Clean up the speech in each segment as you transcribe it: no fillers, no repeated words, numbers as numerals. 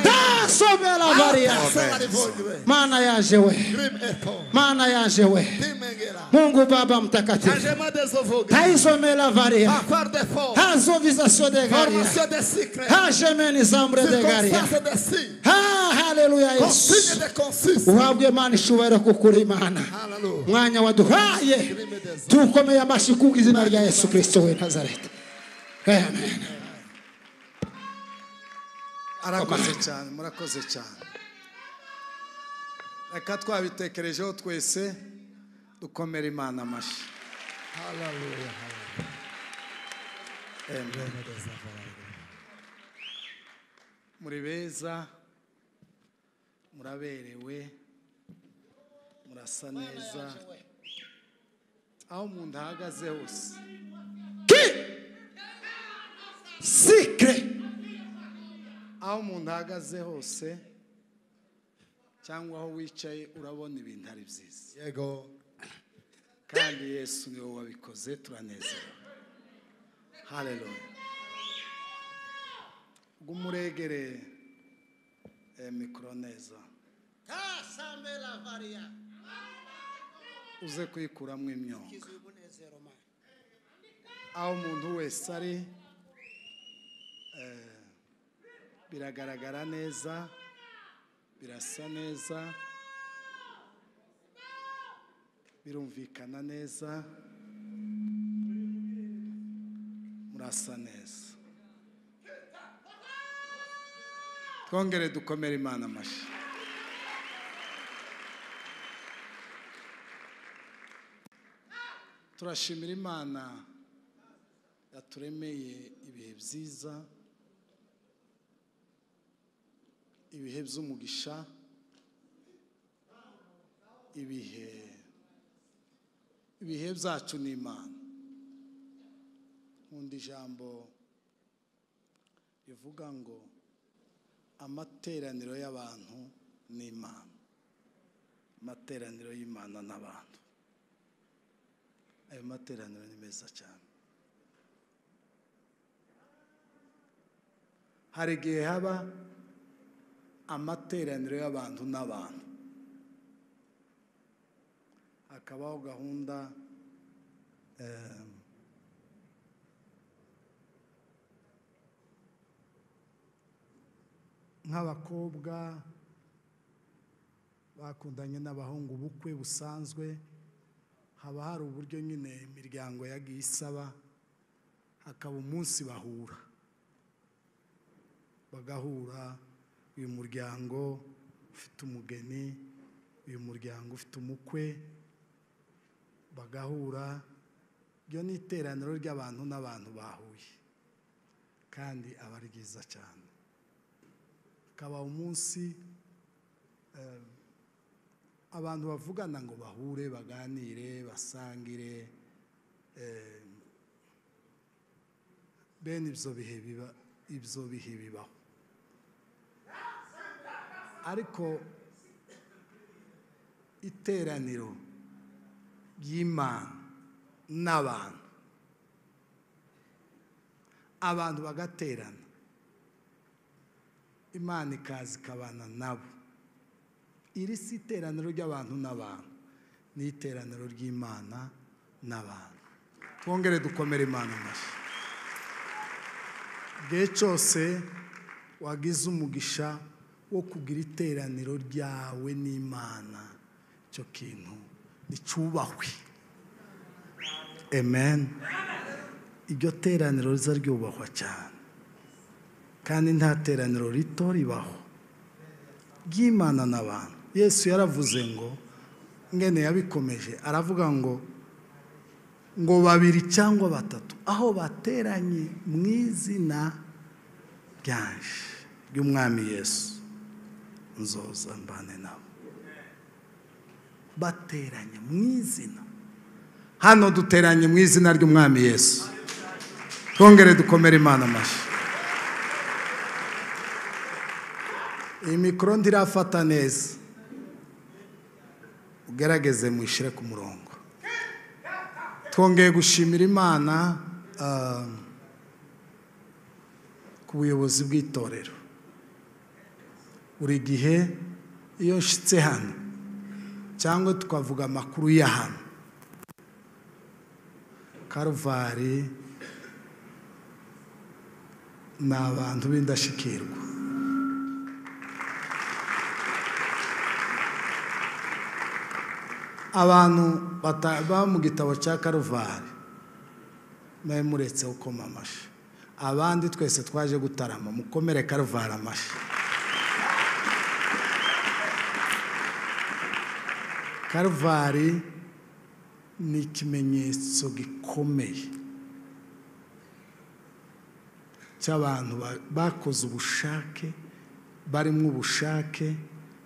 Tasomela varia. Mana yaje we. Mana yaje we. Mungu Baba mtakatifu. Taisomela varia. Hazovização de garia. Hajemeni zambre de garia. Haleluya Yesu. Uhabwe Imana ishubahiro kuko uri Imana. Mwanya waduhaye tukomeye amashyi ku izina rya Yesu Kristo we Nazareti. Amen. Arakoze cyane, murakoze cyane. Reka twabitekerejeho twese dukomere Imana amashyi. Haleluya. Amen. Muri beza, muraberewe, murasa neza. Aho umuntu ahagaze hose Sikre. Aho umuntu ahagaze hose cyangwa aho wicaye urabona ibintu ari byiza. Yego. Kandi Yesu niwe wabikoze, turanezerewe. Haleluya. Gumuregere mikoro neza. Uze kuyikuramo imyonga. Aho umuntu wese ari biragaragara neza, birasa neza, birumvikana neza, murasa neza. Twongere dukomere Imana amashyi. Turashimira Imana yaturemeye ibihe byiza, ibihe by'umugisha, ibihe byacu n'Imana. Nkunda ijambo rivuga ngo amateraniro y'abantu n'Imana, amateraniro y'Imana n'abantu. Ayo materaniro ni meza cyane. Hari igihe haba amateraniro y'abantu n'abantu, hakabaho gahunda nk'abakobwa bakundanye n'abahungu ubukwe busanzwe, haba hari uburyo nyine imiryango yagiye isaba, hakaba umunsi bahura, bagahura. Uyu muryango ufite umugeni, uyu muryango ufite umukwe, bagahura. Iryo ni iteraniro ry'abantu n'abantu bahuye, kandi aba ari ryiza cyane. Hakaba umunsi abantu bavugana ngo bahure, baganire, basangire. Bene ibyo bihe biba, ibyo bihe bibaho. Ariko iteraniro ry'Imana n'abantu, abantu bagaterana, Imana ikaza ikabana nabo. Iri si iteraniro ry'abantu n'abantu, ni iteraniro ry'Imana n'abantu. Twongere dukomere Imana amashyi. Igihe cyose wagize umugisha wo kugira iteraniro ryawe n'Imana, icyo kintu nicyubahwe. Amen. Iryo teraniro riza ryubahwa cyane, kandi nta teraniro rito ribaho ry'Imana n'abantu. Yesu yaravuze ngo, ngene yabikomeje aravuga ngo babiri cyangwa batatu aho bateranye mu izina ryanje ry'Umwami Yesu, nzoza mbane nabo. Bateranye mu izina. Hano duteranye mu izina ry'Umwami Yesu. Twongere dukomere Imana amashyi. Iyi mikoro ntirafata neza, ugerageze muyishyire ku murongo. Twongeye gushimira Imana ku buyobozi bw'itorero. Buri gihe iyo nshitse hano cyangwa tukavuga amakuru ya hano, Karuvali ni abantu b'indashyikirwa. Abantu baba mu gitabo cya Karuvali nawe muretse ukoma amashyi, abandi twese twaje gutarama, mukomere Karuvali amashyi. Karuvali ni ikimenyetso gikomeye cy'abantu bakoze ubushake, barimo ubushake,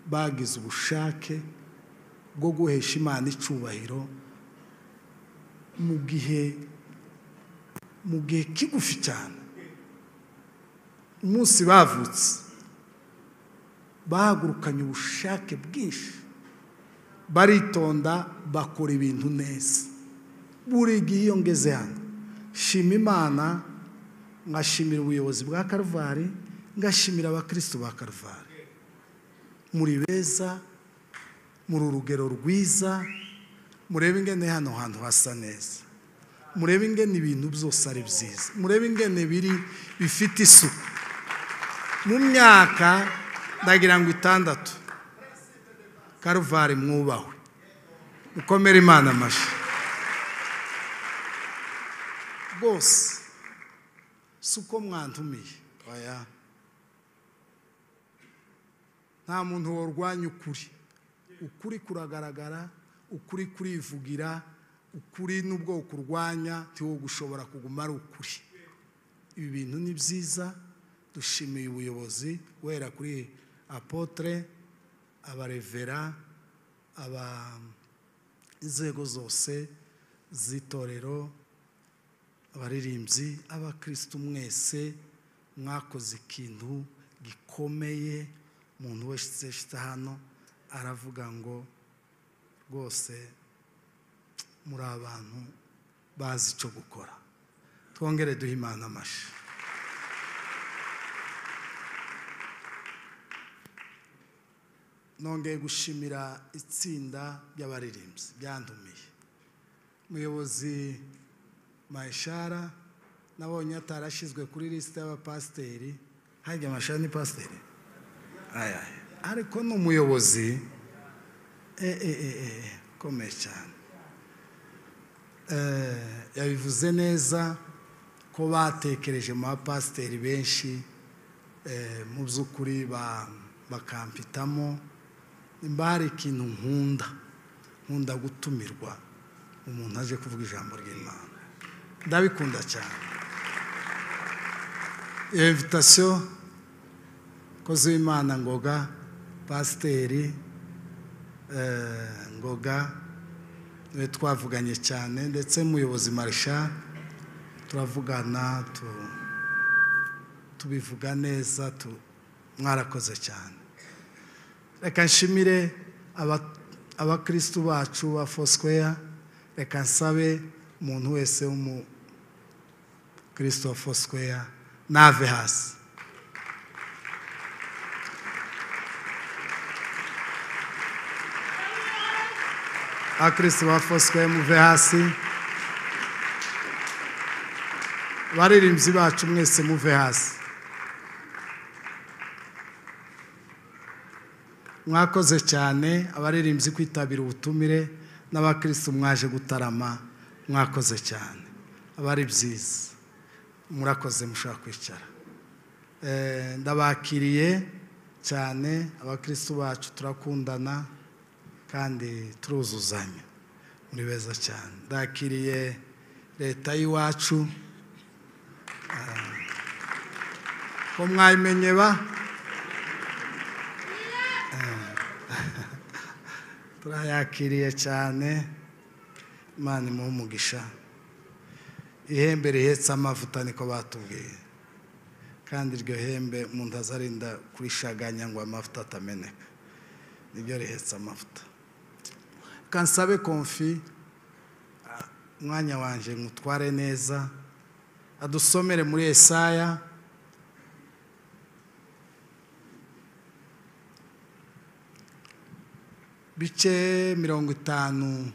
bagize ubushake bwo guhesha Imana icyubahiro mu gihe kigufi cyane. Umunsi bavutse bahagurukanye ubushake bwinshi, baritonda, bakora ibintu neza. Buri gihe iyo ngeze hano shima Imana, ngashimira ubuyobozi bwa Karuvali, ngashimira abakristo ba Karuvali. Muri beza, muri urugero rwiza, murebe ingene hano hantu hasa neza, murebe ingene ibintu byose ari byiza, murebe ingene biri bifite isuku. Mu myaka ndagira ngo 6 Karuvali mwubahwe, mukomere Imana amashyi rwose. Si uko mwantumiye, oya, nta muntu worwanya ukuri. Ukuri kuragaragara, ukuri kurivugira, ukuri nubwo kurwanya ntiwo gushobora kuguma ari ukuri. Ibi bintu ni byiza. Dushimiye ubuyobozi guhera kuri apotre, abarevera, aba inzego zose z'itorero, abaririmbyi, abakristo mwese mwakoze ikintu gikomeye. Umuntu wese ashitse hano aravuga ngo rwose muri abantu bazi icyo gukora. Twongere duhe Imana amashyi. Nongeye gushimira itsinda ry'abaririmbyi byandumiye. Umuyobozi Maishara nabonye atarashyizwe kuri lisite y'abapasiteri. Harya Maishara ni pasiteri? Ariko ni umuyobozi ukomeye cyane. Yabivuze neza ko batekereje mu bapasiteri benshi, mu by'ukuri bakampitamo. Nimba hari ikintu nkunda gutumirwa umuntu aje kuvuga ijambo ry'Imana, ndabikunda cyane. Iyo invitation kozi w'Imana Ngoga, pasiteri Ngoga, niwe twavuganye cyane, ndetse muyobozi Marisha turavugana, tubivuga neza, mwarakoze cyane. Reka nshimire abakristo bacu ba Foursquare. Reka nsabe umuntu wese w'umukristo wa Foursquare nave hasi. Abakristo ba Foursquare muve hasi, abaririmbyi bacu mwese muve hasi. Mwakoze cyane abaririmbyi kwitabira ubutumire, n'abakristo mwaje gutarama, mwakoze cyane, abari byiza, murakoze, mushaka kwicara. Ndabakiriye cyane abakristo bacu, turakundana kandi turuzuzanya, muri beza cyane. Ndakiriye leta y'iwacu, ko mwayimenye ba turayakiriye cyane. Imana imuhe umugisha. Ihembe rihetse amavuta niko batubwiye, kandi iryo hembe umuntu azarinda kurishaganya ngo amavuta atameneka, nibyo rihetse amavuta. Kansabe konfi umwanya wanje ngutware neza, adusomere muri Yesaya Bice 53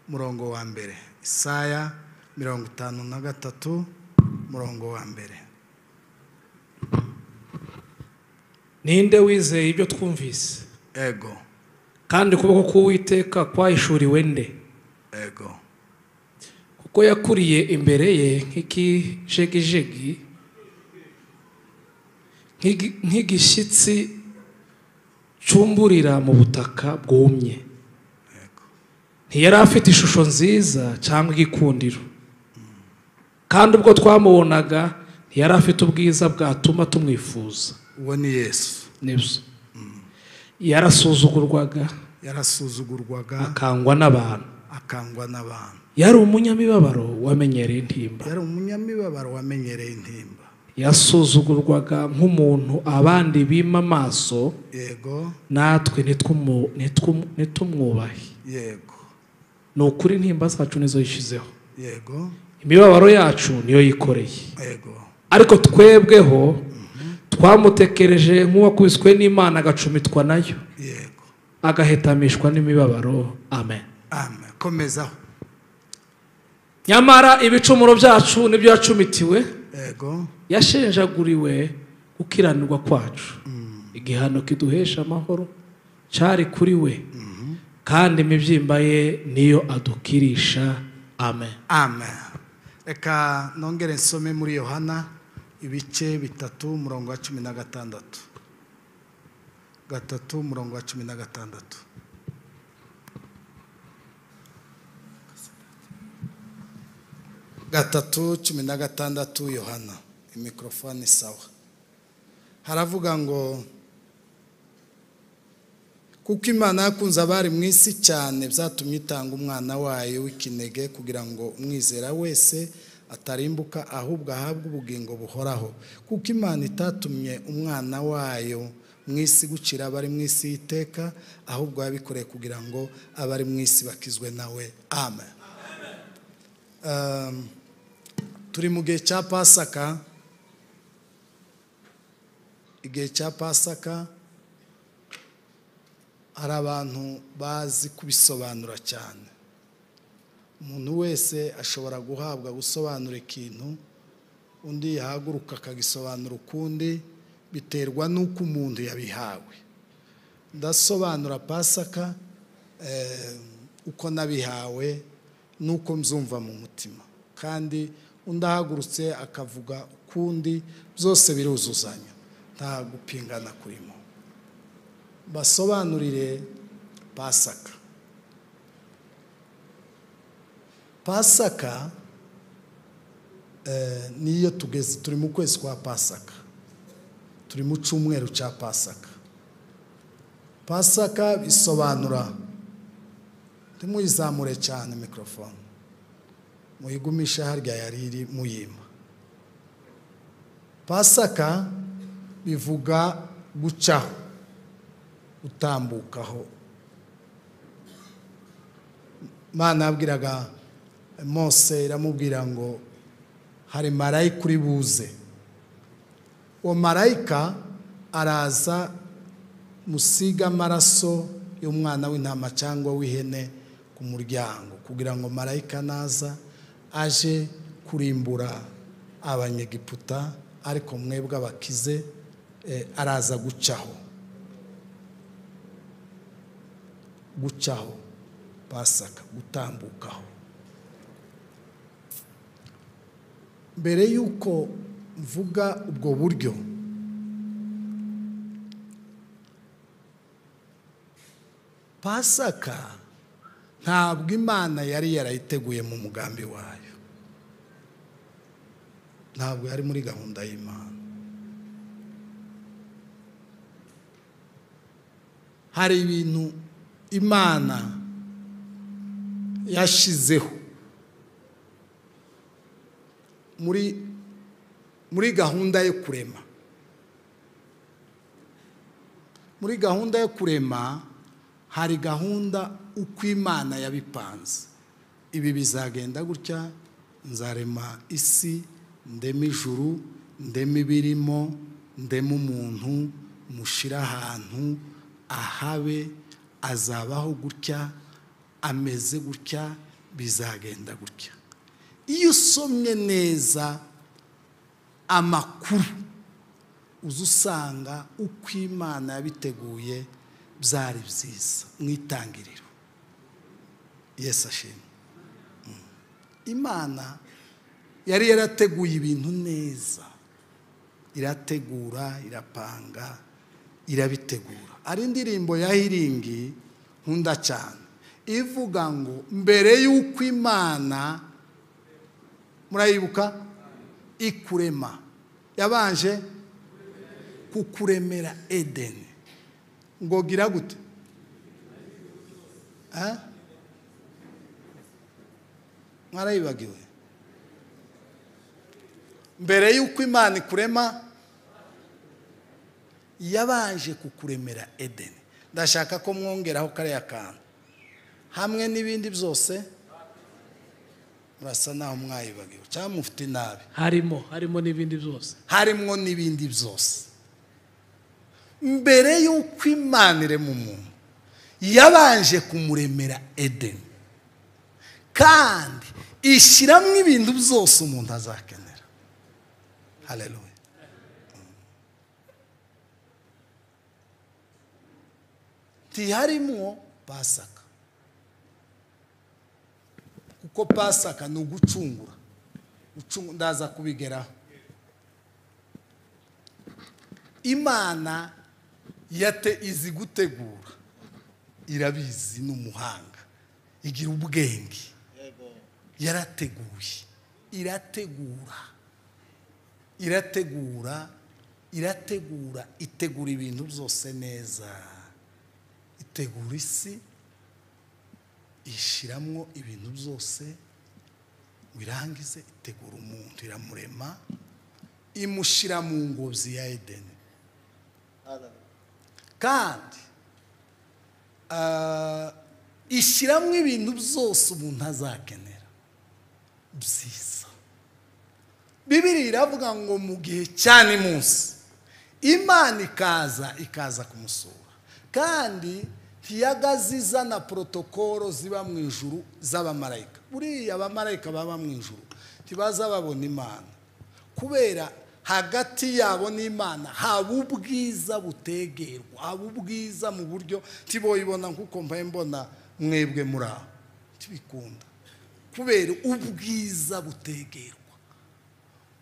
murongo wa mbere. Isaya 53 murongo wa mbere. Ninde wizeye ibyo twumvise? Ego. Kandi ukuboko k'Uwiteka kwahishuriwe nde? Ego. Kuko yakuriye imbere ye nk'ikijegijegi, nk'igishyitsi cyumburira mu butaka bwumye. Ntiyari afite ishusho nziza cyangwa igikundiro, kandi ubwo twamubonaga ntiyari afite ubwiza bwatuma tumwifuza. Uwo ni Yesu. Nibyo. Yarasuzugurwaga, akangwa n'abantu, Yari umunyamibabaro wamenyereye intimba. Yasuzugurwaga nk'umuntu abandi bima amaso. Yego. Natwe ntitumwubahe. Yego. Ni ukuri intimba zacu nizo yishizeho. Yego. Imibabaro yacu niyo yikoreye. Yego. Ariko twebweho twamutekereje nk'uwakubiswe n'Imana agacumitwa nayo. Yego. Agahetamishwa n'imibabaro. Amen. Amen. Komezaho. Nyamara ibicumuro byacu nibyo yacumitiwe. Yego. Yashenjaguriwe gukiranirwa kwacu. Igihano kiduhesha amahoro cyari kuri we. Kandi imibyimba ye niyo adukirisha. Amen. Amen. Reka nongere nsome muri Yohana ibice 3 murongo wa 16. 3 murongo wa 16. 3:16 Yohana. Imikrofone sawa. Haravuga ngo kuko Imana yakunze abari mu isi cyane byatumye itanga umwana wayo w'ikinege kugira ngo umwizera wese atarimbuka ahubwo ahabwe ubugingo buhoraho. Kuko Imana itatumye umwana wayo mu isi gucira abari mu isi iteka, ahubwo yabikoreye kugira ngo abari mu isi bakizwe nawe. Amen. Turi mu gihe cya Pasaka. Igihe cya Pasaka hari abantu bazi kubisobanura cyane. Umuntu wese ashobora guhabwa gusobanura ikintu, undi yahaguruka akagisobanura ukundi, biterwa n'uko umuntu yabihawe. Ndasobanura Pasaka uko nabihawe nuko mzumva mu mutima, kandi undi ahagurutse akavuga ukundi, byose biruzuzanya, nta gupingana kurimo. Basobanurire Pasaka. Pasaka niyo tugeze, turi mu kwezi kwa Pasaka, turi mu cyumweru cya Pasaka. Pasaka bisobanura, ntimuyizamure cyane mikrofone, muyigumishe harya yari iri muyima. Pasaka bivuga gucaho, utambukaho. Imana yabwiraga Mose, iramubwira ngo hari marayika uri buze. Uwo marayika araza musiga amaraso y'umwana w'intama cyangwa w'ihene ku muryango, kugira ngo marayika naza aje kurimbura Abanyegiputa, ariko mwebwe abakize araza gucaho. Gucaho Pasaka, gutambukaho. Mbere yuko mvuga ubwo buryo, Pasaka ntabwo Imana yari yarayiteguye mu mugambi wayo, ntabwo yari muri gahunda y'Imana. Hari ibintu Imana yashizeho muri gahunda yo kurema. Muri gahunda yo kurema hari gahunda uko Imana yabipanze. Ibi bizagenda gutya, nzarema isi, ndema ijuru, ndema ibirimo, Ndema umuntu mushira ahantu ahabe, azabaho gutya, ameze gutya, bizagenda gutya. Iyo usomye neza amakuru uza usanga uko Imana yabiteguye byari byiza mu itangiriro. Yesu ashimwe. Imana yari yarateguye ibintu neza, irategura, irapanga, irabitegura. Ari indirimbo ya Hiringi nkunda cyane ivuga ngo mbere y'uko Imana, murayibuka, ikurema yabanje kukuremera Edeni. Ngo gira gute? Mwarayibagiwe? Mbere y'uko Imana ikurema yabanje kukuremera Edeni. Ndashaka ko mwongeraho kariya kantu hamwe n'ibindi byose. Murasa naho mwayibagiwe cyangwa mufite nabi. Harimo n'ibindi byose, harimo n'ibindi byose. Mbere y'uko Imana irema umuntu yabanje kumuremera Edeni, kandi ishyiramo ibintu byose umuntu azakenera. Haleluya. Ntiharimo Pasaka, kuko Pasaka ni ugucungura. Ndaza kubigeraho. Imana yate izi gutegura, irabizi, n'umuhanga, igira ubwenge, yarateguye, irategura, irategura, irategura, itegura ibintu byose neza, itegura isi, ishyiramo ibintu byose, wirangize itegura umuntu, iramurema, imushyira mu ngobyi ya Edeni. Kandi ishyiramo ibintu byose umuntu azakenera byiza. Bibiliya iravuga ngo mu gihe cyane munsi Imana ikaza kumusura, kandi ntiyagaziza na protokolo ziba mu ijuru z'abamarayika. Buriya abamarayika baba mu ijuru ntibaza babona Imana, kubera hagati yabo n'Imana haba ubwiza butegerwa, haba ubwiza mu buryo ntiboyibona nkuko mbaye mbona mwebwe muri aho, ntibikunda kubera ubwiza butegerwa.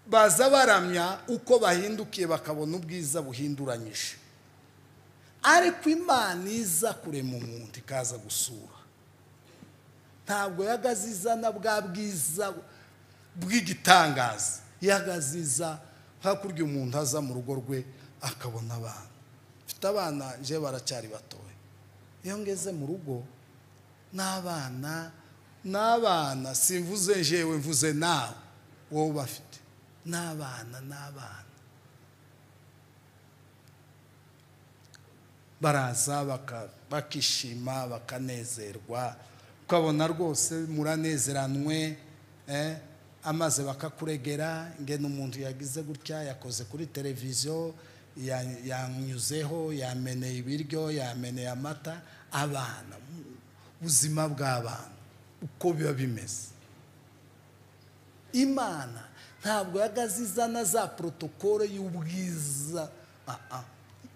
Baza baramya uko bahindukiye bakabona ubwiza buhinduranyije. Ariko Imana iza kurema umuntu ikaza gusura, ntabwo yagaziza na bwa bwiza bw'igitangaza, yagaziza hakurya umuntu aza mu rugo rwe akabona abana. Mfite abana nje baracyari batoya, iyo ngeze mu rugo n'abana, n'abana, simvuze njewe, mvuze nawe wowe bafite n'abana, n'abana baraza bakishima, bakanezerwa, ukabona rwose muranezeranwe. Amaze bakakuregera ngene umuntu yagize gutya, yakoze kuri televiziyo, yanyuzeho, yameneye ibiryo, yameneye amata. Abana, ubuzima bw'abana uko biba bimeze. Imana ntabwo yagaziza na za protokole y'ubwiza.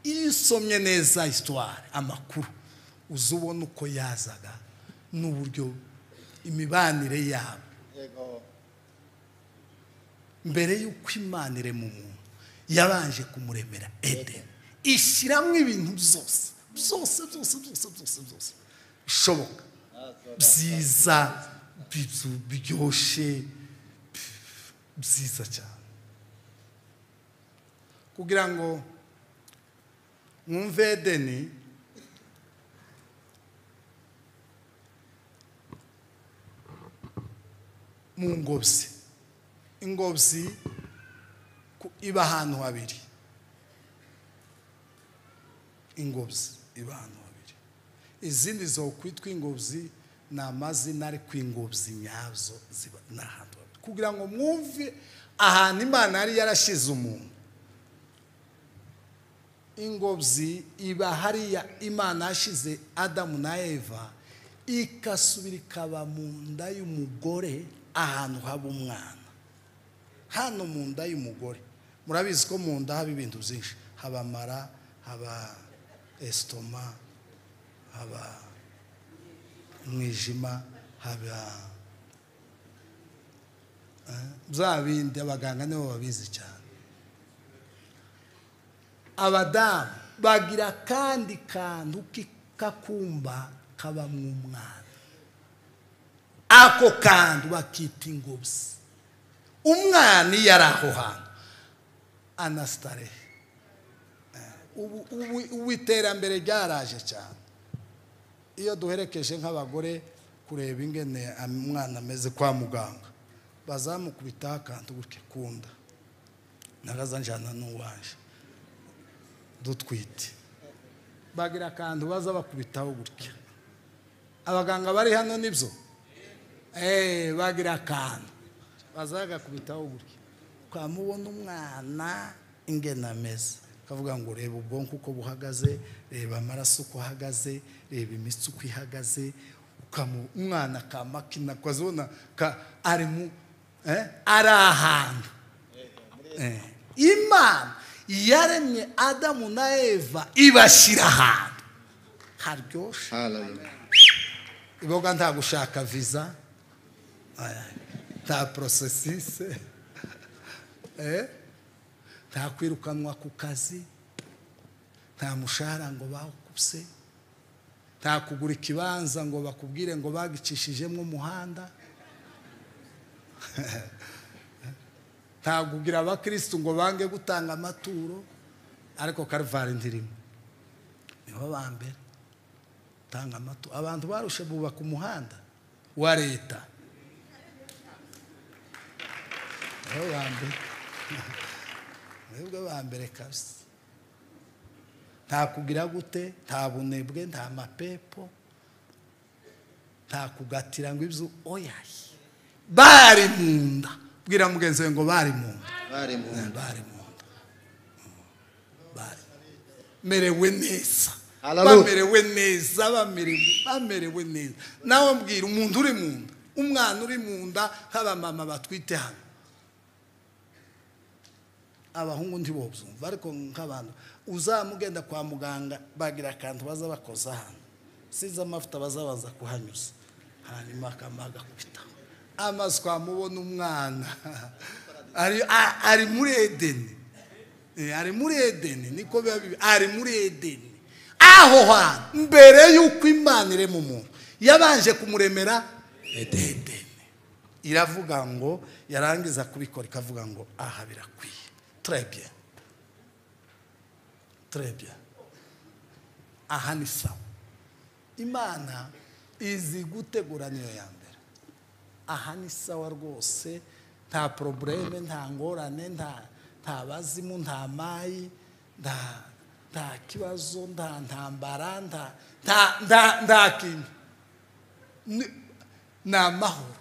Iyo usomye neza histoire, amakuru, uzubona uko yazaga n'uburyo imibanire yabo. Mbere y'uko Imana irema umuntu yabanje kumuremera Edeni, ishyiramo ibintu byose byose byose byose byose byose bishoboka, byiza, biryoshye, byiza cyane. Kugira ngo mwumve Edeni, mu ngobyi, ingobyi iba ahantu habiri, ingobyi iba ahantu habiri. Izindi zo kwitwa ingobyi ni amazina, ariko ingobyi nyazo ziba n'ahantu habiri. Kugira ngo mwumve ahantu Imana yari yarashize umuntu, Ingobyi iba hariya Imana yashize Adamu na Eva, ikasubira ikaba mu nda y'umugore ahantu haba umwana. Hano mu nda y'umugore murabizi ko mu nda haba ibintu byinshi, haba amara, haba esitoma, haba umwijima, haba bya bindi abaganga nibo babizi cyane. Abadamu bagira kandi kantu kakumba kaba mu mwana, ako kantu bakita ingobyi. Umwana iyo ari aho hantu anasitare. Ubu iterambere ryaraje cyane. Iyo duherekeje nk'abagore kureba ingene umwana ameze kwa muganga, bazamukubita akantu gutya kunda, naraza njyana n'uwaje dutwite, bagira akantu baza bakubitaho gutya. Abaganga bari hano nibyo bagira akantu bazagakubitaho gutya, ukamubona umwana ingene ameze, kavuga ngo reba ubwonko uko buhagaze, reba amaraso uko ahagaze, reba imitsi uko ihagaze. Umwana kamakina kwazona ka ari mu ari ahantu. Imana yaremye Adamu na Eva ibashyira ahantu haryoshe. Iboga nta gushaka visa, nta processus, nta kwirukanwa ku kazi, nta mushahara ngo bawukubse, nta kugura ikibanza ngo bakubwire ngo bagicishijemo umuhanda, nta kugira abakristo ngo bange gutanga amaturo. Ariko Karvari ndirimo, niho ba mbere tanga amaturo. Abantu barushe bubaka umuhanda wa leta, niho ba mbere, nibwo ba mbere kabisa. Nta kugira gute, nta bunebwe, nta mapepo, nta kugatira ngo ibyo oya. Bari munda. Bwira mugenzi we ngo bari munda. Bari munda. Bari munda. Bari merewe neza. Bamerewe neza, bamerewe neza. Nawe mbwira umuntu uri munda, umwana uri munda, haba mama batwite hano. Abahungu ntibobyumva, ariko nk'abantu uzamugenda kwa muganga bagira akantu baza bakoza hano, siza amavuta bazabaza kuhanyuza, hanyuma akamaga kubitaho amazi. Kwamubona umwana ari muri Edeni, ari muri Edeni, niko biba ari muri Edeni. Aho hantu mbere y'uko Imana irema umuntu yabanje kumuremera Edeni. Iravuga ngo yarangiza kubikora ikavuga ngo aha birakwiye. Très bien. Très bien. Aha ni sawa. Imana izi gutegura niyo ya mbere. Aha ni sawa rwose, nta probleme, nta ngorane, nta bazimu, nta mayi, nta kibazo, nta ntambara, nta kintu. Ni amahoro.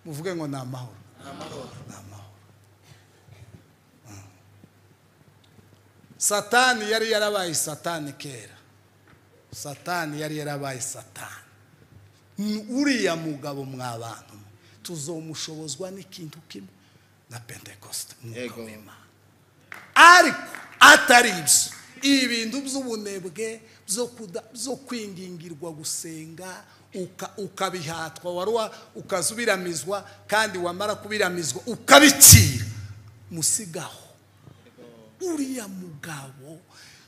Muvuge ngo ni amahoro. Ni amahoro. Satani yari yarabaye Satani kera. Satani yari yarabaye Satani. Uriya mugabo mwabantu tuzomushobozwa n'ikintu kimwe na Pentecost. Ariko atari ibyo, ibintu by'ubunebwe byo kwingingirwa gusenga, ukabihatwa, waruwa ukazubiramizwa, kandi wamara kubiramizwa ukabicira musigaho. Uriya mugabo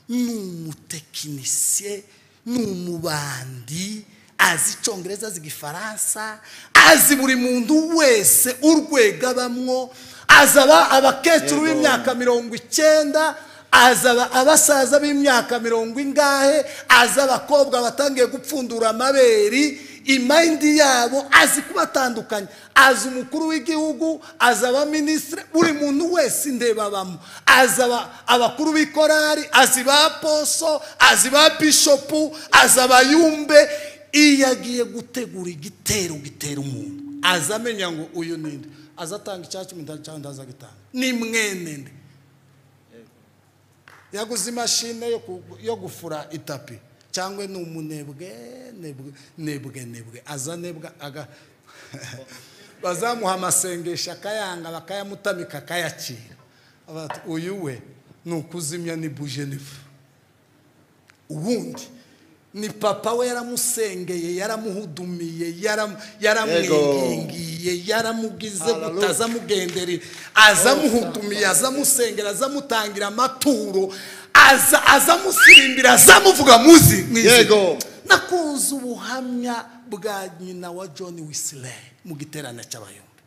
ni umutekinisiye, ni umubandi, azi icyongereza, azi igifaransa, azi buri muntu wese urwego abamwo, azaba abakecuru b'imyaka 90, azaba abasaza b'imyaka 40, azi abakobwa batangiye gupfundura amabere, imayindi yabo azi kubatandukanya, azi umukuru w'igihugu, azi abaminisitiri, buri muntu wese indeba bamo, azi abakuru b'ikorari, azi ba poso, azi ba bishopu, azi abayumbe. Iyo agiye gutegura igitero gitera umuntu, aza amenya ngo uyu ninde, azatanga icya 10 cyangwa ntazagitanga, ni mwene nde. Yaguze imashini yo gufura itapi cyangwa ni umunebwe nebwe nebwe azanebwa aga bazamuha amasengesho akayanga bakayamutamika akayakira. Uyu we ni ukuzimya ni buje nifu. Ubundi ni papa we yaramusengeye, yaramuhudumiye, yaramwingingiye, yaramugize gutazamugenderera, azamuhudumiye, azamusengera, azamutangira amaturo, azamusirimbira, azamuvuga muzi. Yego. Nakunze ubuhamya bwa nyina wa John Wesley mu giterane cy'abayumbi.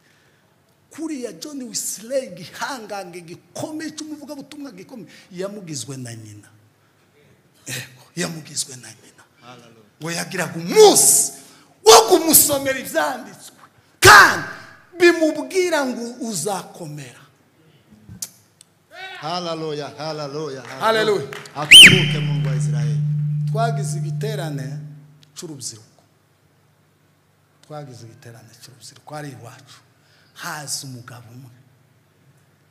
Kuriya John Wesley gihangange gikomeye cy'umuvuga butumwa gikomeye yamugizwe na nyina. Ego, yamugizwe na nyina. Ngo yagiraga umunsi wo kumusomera ibyanditswe kandi bimubwira ngo uzakomera. Haleluya, haleluya, haleluya. Atukuke Mungu wa Israeli. Twagize igiterane cy'urubyiruko. Twagize igiterane cy'urubyiruko ari iwacu. Haza umugabo umwe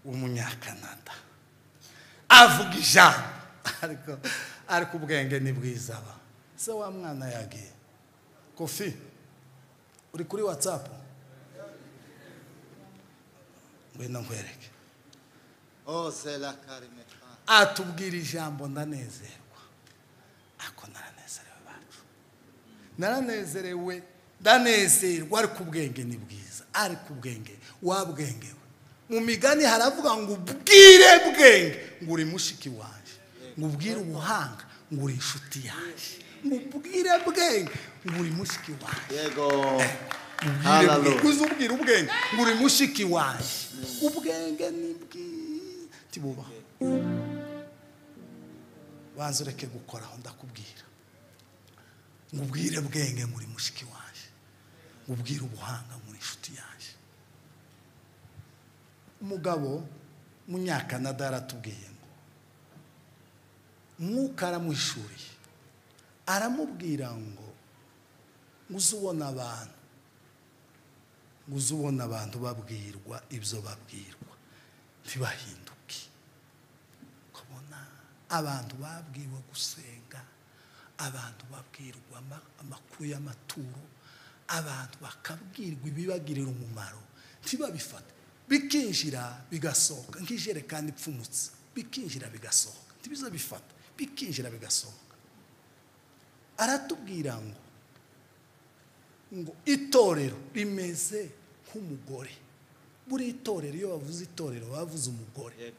w'umunyakanada avuga ijambo ariko ubwenge ni bwiza ba se wa mwana yagiye. Kofi uri kuri WhatsApp, ngwino nkwereke. Atubwira ijambo ndanezerwa. Ako naranezerewe bacu, naranezerewe, ndanezerwa. Ariko ubwenge ni bwiza, ariko ubwenge wabwengewe. Mu migani haravuga ngo ubwire bwenge ngo uri mushiki wanje, ngo ubwire ubuhanga ngo uri inshuti yanjye, ngo ubwire bwenge ngo uri mushiki wanje. Yego. Uzubwira ubwenge ngo uri mushiki wanje. Ubwenge ni bwiza tibuba. Banza ureke gukoraho ndakubwira. Ngo ubwire bwenge ngo uri mushiki wanje, ngo ubwire ubuhanga ngo uri inshuti yanjye. Umugabo munyakanada yaratubwiye ngo Mwuka aramuhishuriye, aramubwira ngo uzubona abantu, uzubona abantu babwirwa ibyo babwirwa ntibahinduke. Ukabona abantu babwiwe gusenga, abantu babwirwa amakuru y'amaturo, abantu bakabwirwa ibibagirira umumaro ntibabifate, bikinjira bigasohoka nk'ijerekani ipfumutse, bikinjira bigasohoka ntibizabifata, bikinjira bigasohoka. Aratubwira ngo itorero rimeze nk'umugore. Buri itorero iyo bavuze itorero bavuze umugore.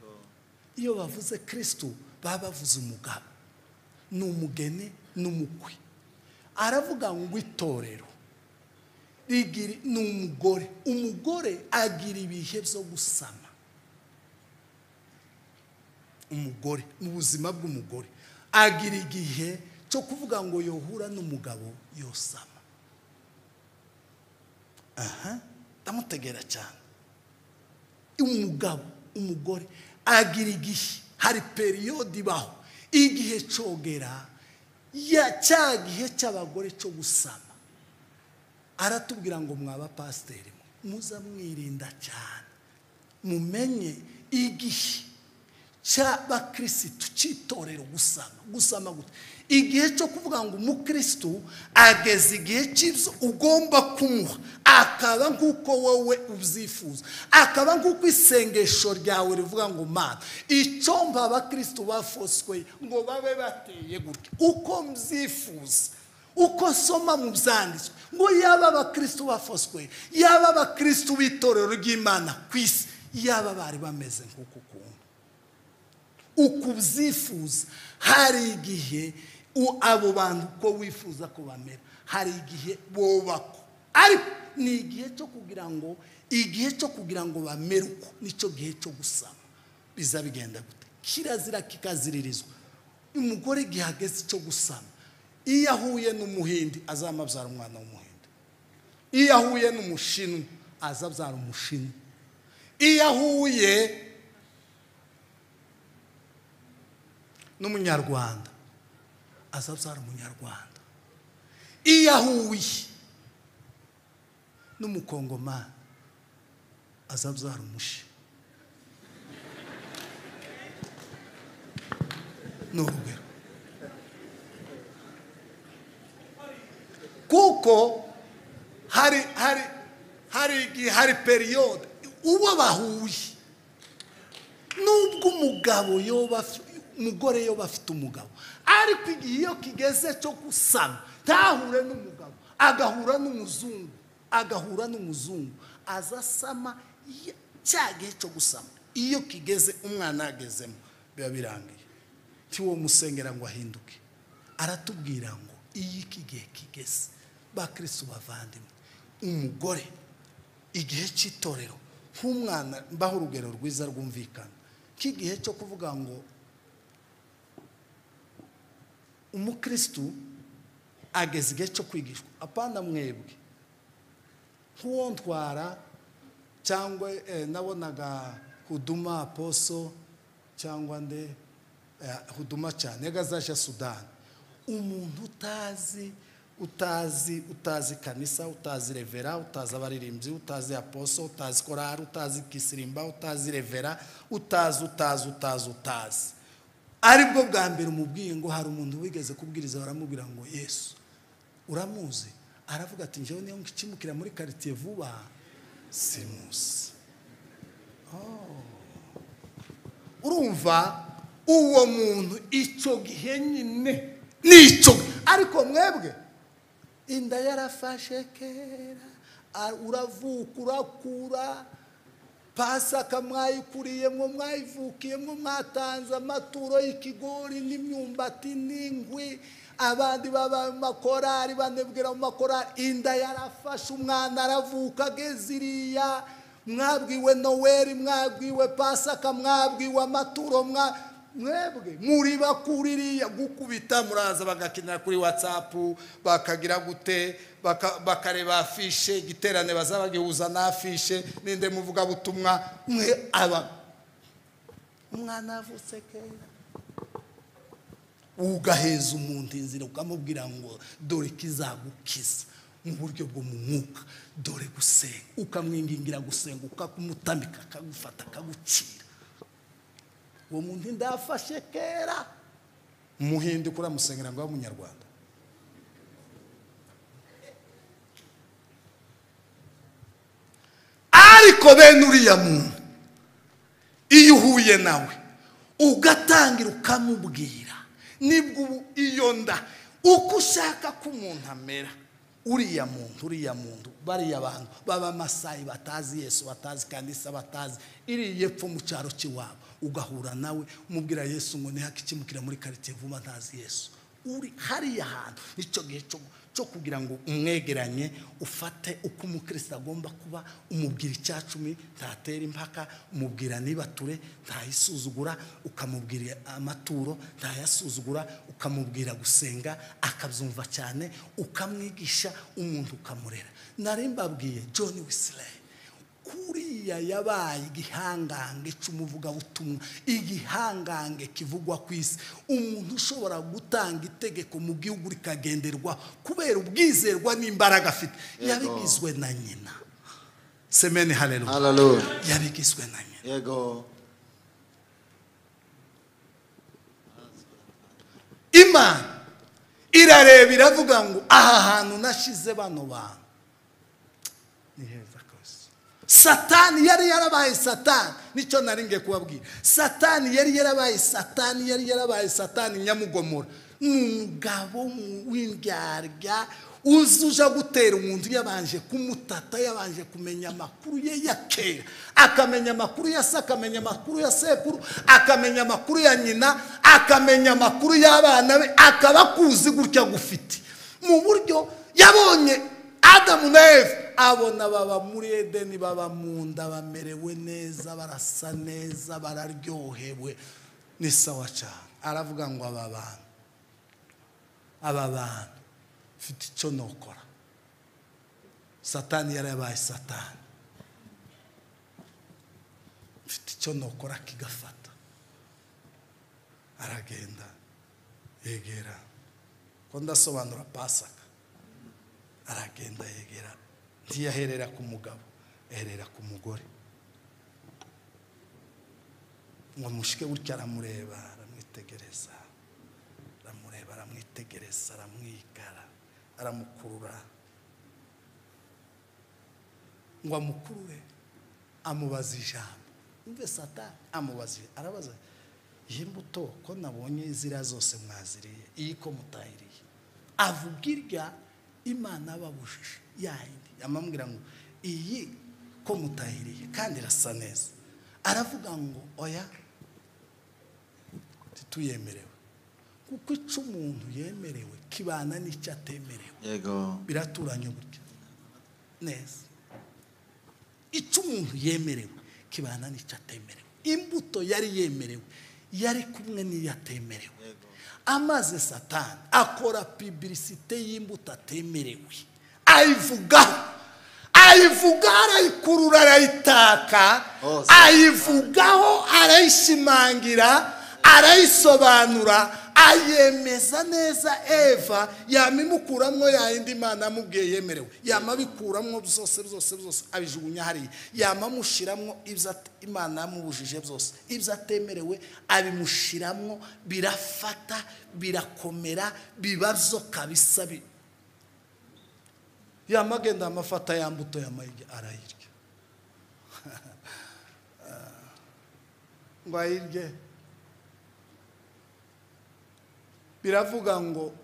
Iyo bavuze Kristo baba bavuze umugabo, ni umugeni n'umukwe. Aravuga ngo itorero rigira ni umugore. Umugore agira ibihe byo gusama. Umugore mu buzima bw'umugore agira igihe cyo kuvuga ngo yohura n'umugabo yosama. Aha, ndamutegera cyane. Umugabo, umugore agira igihe, hari periyodi ibaho, igihe cogera ya cya gihe cy'abagore cyo gusama. Aratubwira ngo mwaba pasiteri muza mwirinda cyane, mumenye igihe cy'abakirisitu cy'itorero gusama. Gusama gute? Igihe cyo kuvuga ngo umukristo ageze igihe cy'ibyo ugomba kumuha, akaba nk'uko wowe ubyifuza, akaba nk'uko isengesho ryawe rivuga ngo Mana icyo mba abakristo bafoswe ngo babe bateye gutya uko mbyifuza, uko soma mu byanditswe ngo yaba abakristo bafoswe, yaba abakristo b'itorero ry'Imana ku isi, yaba bari bameze nk'uko ukuntu ukubyifuza. Hari igihe abo bantu uko wifuza ko bamera, hari igihe bobako, ariko ni igihe cyo kugira ngo, igihe cyo kugira ngo bamere uko nicyo gihe cyo gusama. Biza bigenda gute? Kirazira kikaziririzwa. Umugore igihe ageze cyo gusama, iyo ahuye n'umuhindi azamabyara umwana w'umuhindi, iyo ahuye n'umushinwa azabyara umushinwa, iyo ahuye n'umunyarwanda azabyara umunyarwanda, iyo ahuye n'umukongomani azabyara umushi. Ni urugero kuko hari hari hari hari periode uwo bahuye nubwo umugabo yoba umugore yoba afite umugabo ariko igihe iyo kigeze cyo gusama tahure n'umugabo agahura n'umuzungu azasama cya gihe cyo gusama iyo kigeze umwana agezemo biba birangiye tiwo musengera ngo ahinduke. Aratubwira ngo iyo iki gihe kigeze bakristo bavandimwe umugore igihe cy'itorero nk'umwana mbaho urugero rwiza rwumvikana k'igihe cyo kuvuga ngo umukristo ageze igihe cyo kwigishwa apana mwebwe nk'uwo ntwara cyangwa nabonaga huduma aposo cyangwa nde huduma cyane gazaje Sudani umuntu utazi kanisa utazi revera utazi abaririmbyi utazi aposo utazi korari utazi kisirimba utazi revera utazi aribwo bwa mbere umubwiye ngo hari umuntu wigeze kubwiriza baramubwira ngo Yesu uramuzi aravuga ati njyewe niyo nkikimukira muri quartier vuba simusi. Urumva uwo muntu icyo gihe nyine nicyo ariko mwebwe inda yarafashe kera uravuka urakura pasaka mwayikuriyemo mwayivukiyemo mwatanze amaturo y'ikigori n'imyumbati n'ingwi abandi baba mu makorari banebwira mu makorari inda yarafashe umwana aravuka ageze iriya mwabwiwe Noweli mwabwiwe pasaka mwabwiwe amaturo mwebwe muri bakuririya gukubita muraza bagakinira kuri WhatsApp bakagira gute bakareba afishe igiterane bazabagihuza na afishe ninde muvuga butumwa mwe aba umwana avutse kera ugaheza umuntu inzira ukamubwira ngo dore kizagukiza mu buryo bwo mu mwuka dore gusenga ukamwingingira gusenga ukamutamika akagufata akagucira uwo muntu ndafashe kera muhindi kuramusengera ngo abe umunyarwanda. Ariko bene uriya muntu iyo uhuye nawe ugatangira ukamubwira nibwo iyo nda uko ushaka ko umuntu amera uriya muntu bariya bantu baba Masayi batazi Yesu batazi kanisa batazi iri yepfo mu cyaro cy'iwabo ugahura nawe umubwira Yesu ngo ntihakikimukira muri quartier vuba ntazi Yesu uri hariya hantu nicyo gihe cyo kugira ngo umwegeranye ufate uko umukristo agomba kuba umubwira icyacumi ntatera impaka umubwira nibature ntayisuzugura ukamubwira amaturo ntayasuzugura ukamubwira gusenga akabyumva cyane ukamwigisha umuntu ukamurera. Nari mbabwiye John Wesley kuriya yabaye igihangange cy'umuvugabutumwa igihangange kivugwa ku isi umuntu ushobora gutanga itegeko mu gihugu rikagenderwa kubera ubwizerwa n'imbaraga afite yabigizwe na nyina. Semeni haleluya. Haleluya. Yabigizwe na nyina. Yego. Imana irareba iravuga ngo aha hantu nashize bano bantu ni heza. Satani yari yarabaye Satani nicyo nari ngiye kubabwira. Satani yari yarabaye Satani yari yarabaye Satani nyamugomora n'umugabo w'indyarya uzuja gutera umuntu yabanje kumutata yabanje kumenya amakuru ye ya kera akamenya amakuru ya se akamenya amakuru ya sekuru akamenya amakuru ya nyina akamenya amakuru y'abana be akaba kuzi gutya gufite mu buryo yabonye Adamu na Eva abona baba muri Edeni baba mu nda bamerewe neza barasa neza bararyohewe ni sawa cyane. Aravuga ngo aba bantu mfite icyo nokora. Satani yarabaye Satani mfite icyo nokora kigafata. Aragenda yegera ko ndasobanura Pasaka aragenda yegera ntiyaherera ku mugabo aherera ku mugore ngo mushike gutya aramureba aramwitegereza Aramureba, aramwitegereza, aramwigara, aramukurura ngo amukurure, amubaza ijambo. Umve Satani amubaza, arabaza iyi mbuto ko nabonye ziriya zose mwaziriye, iyi ko mutahiriye? Avuga irya Imana babujije yayindi, amambwira ngo iyi ko mutahiriye kandi irasa neza. Aravuga ngo oya, tituyemerewe, kuko icyo umuntu yemerewe kibana n'icyo atemerewe. Yego. Biraturanye gutya neza. Icyo umuntu yemerewe kibana n'icyo atemerewe. Imbuto yari yemerewe yari kumwe n'iyo atemerewe. Amaze Satani akora publicité y'imbuto atemerewe, ayivugaho, ayivuga, arayikurura, arayitaka, ayivugaho, arayishimangira, arayisobanura, ayemeza neza. Eva yamimukuramwo yayindi Imana amubwiye yemerewe, yamabikuramwo byose byose byose, abijugunya hariya, yamamushiramwo ibyo Imana yamubujije byose, ibyo atemerewe abimushiramwo, birafata, birakomera, biba byo kabisa. Yamagenda amafata ya mbuto yamayirya, arayirya ngo ayirye. Biravuga ngo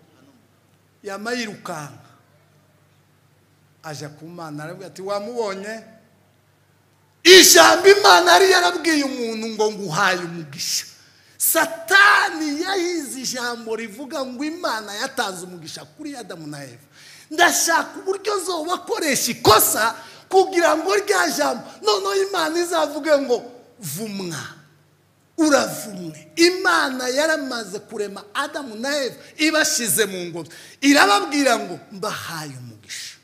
yamayirukanka aja ku Mana, aravuga ati wamubonye? Ijambo Imana yari yarabwiye umuntu ngo nguhaye umugisha. Satani yahize ijambo rivuga ngo Imana yatanze umugisha kuri Adamu na Eva. Ndashaka uburyo zobakoresha ikosa kugira ngo rya jambo noneho Imana izavuge ngo vumwa, uravumwe. Imana yaramaze kurema Adamu na Eva, ibashize mu ngobyi, irababwira ngo mbahaye umugisha.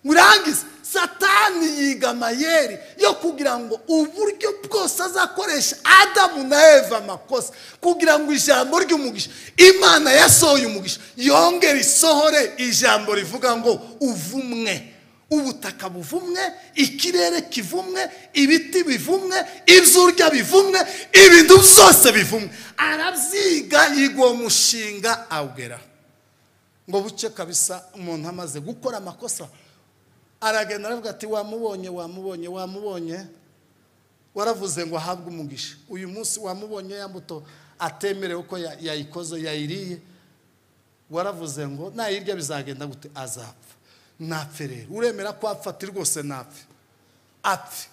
Murangiza Satani yiga amayeri yo kugira ngo uburyo bwose azakoresha Adamu na Eva amakosa, kugira ngo ijambo ry'umugisha Imana yasohoye umugisha yongere isohore ijambo rivuga ngo uvumwe, ubutaka buvumwe, ikirere kivumwe, ibiti bivumwe, ibyo urya bivumwe, ibintu byose bivumwe. Arabyiga, yiga uwo mushinga, awugera ngo buce kabisa. Umuntu amaze gukora amakosa aragenda aravuga ati wamubonye, wamubonye, wamubonye, waravuze ngo ahabwe umugisha. Uyu munsi wamubonye ya mbuto atemerewe ko yayikoze, yayiriye, waravuze ngo nayirya bizagenda gute? Azapfa. Napfe rero, uremera ko apfa? Ati rwose napfe, apfe.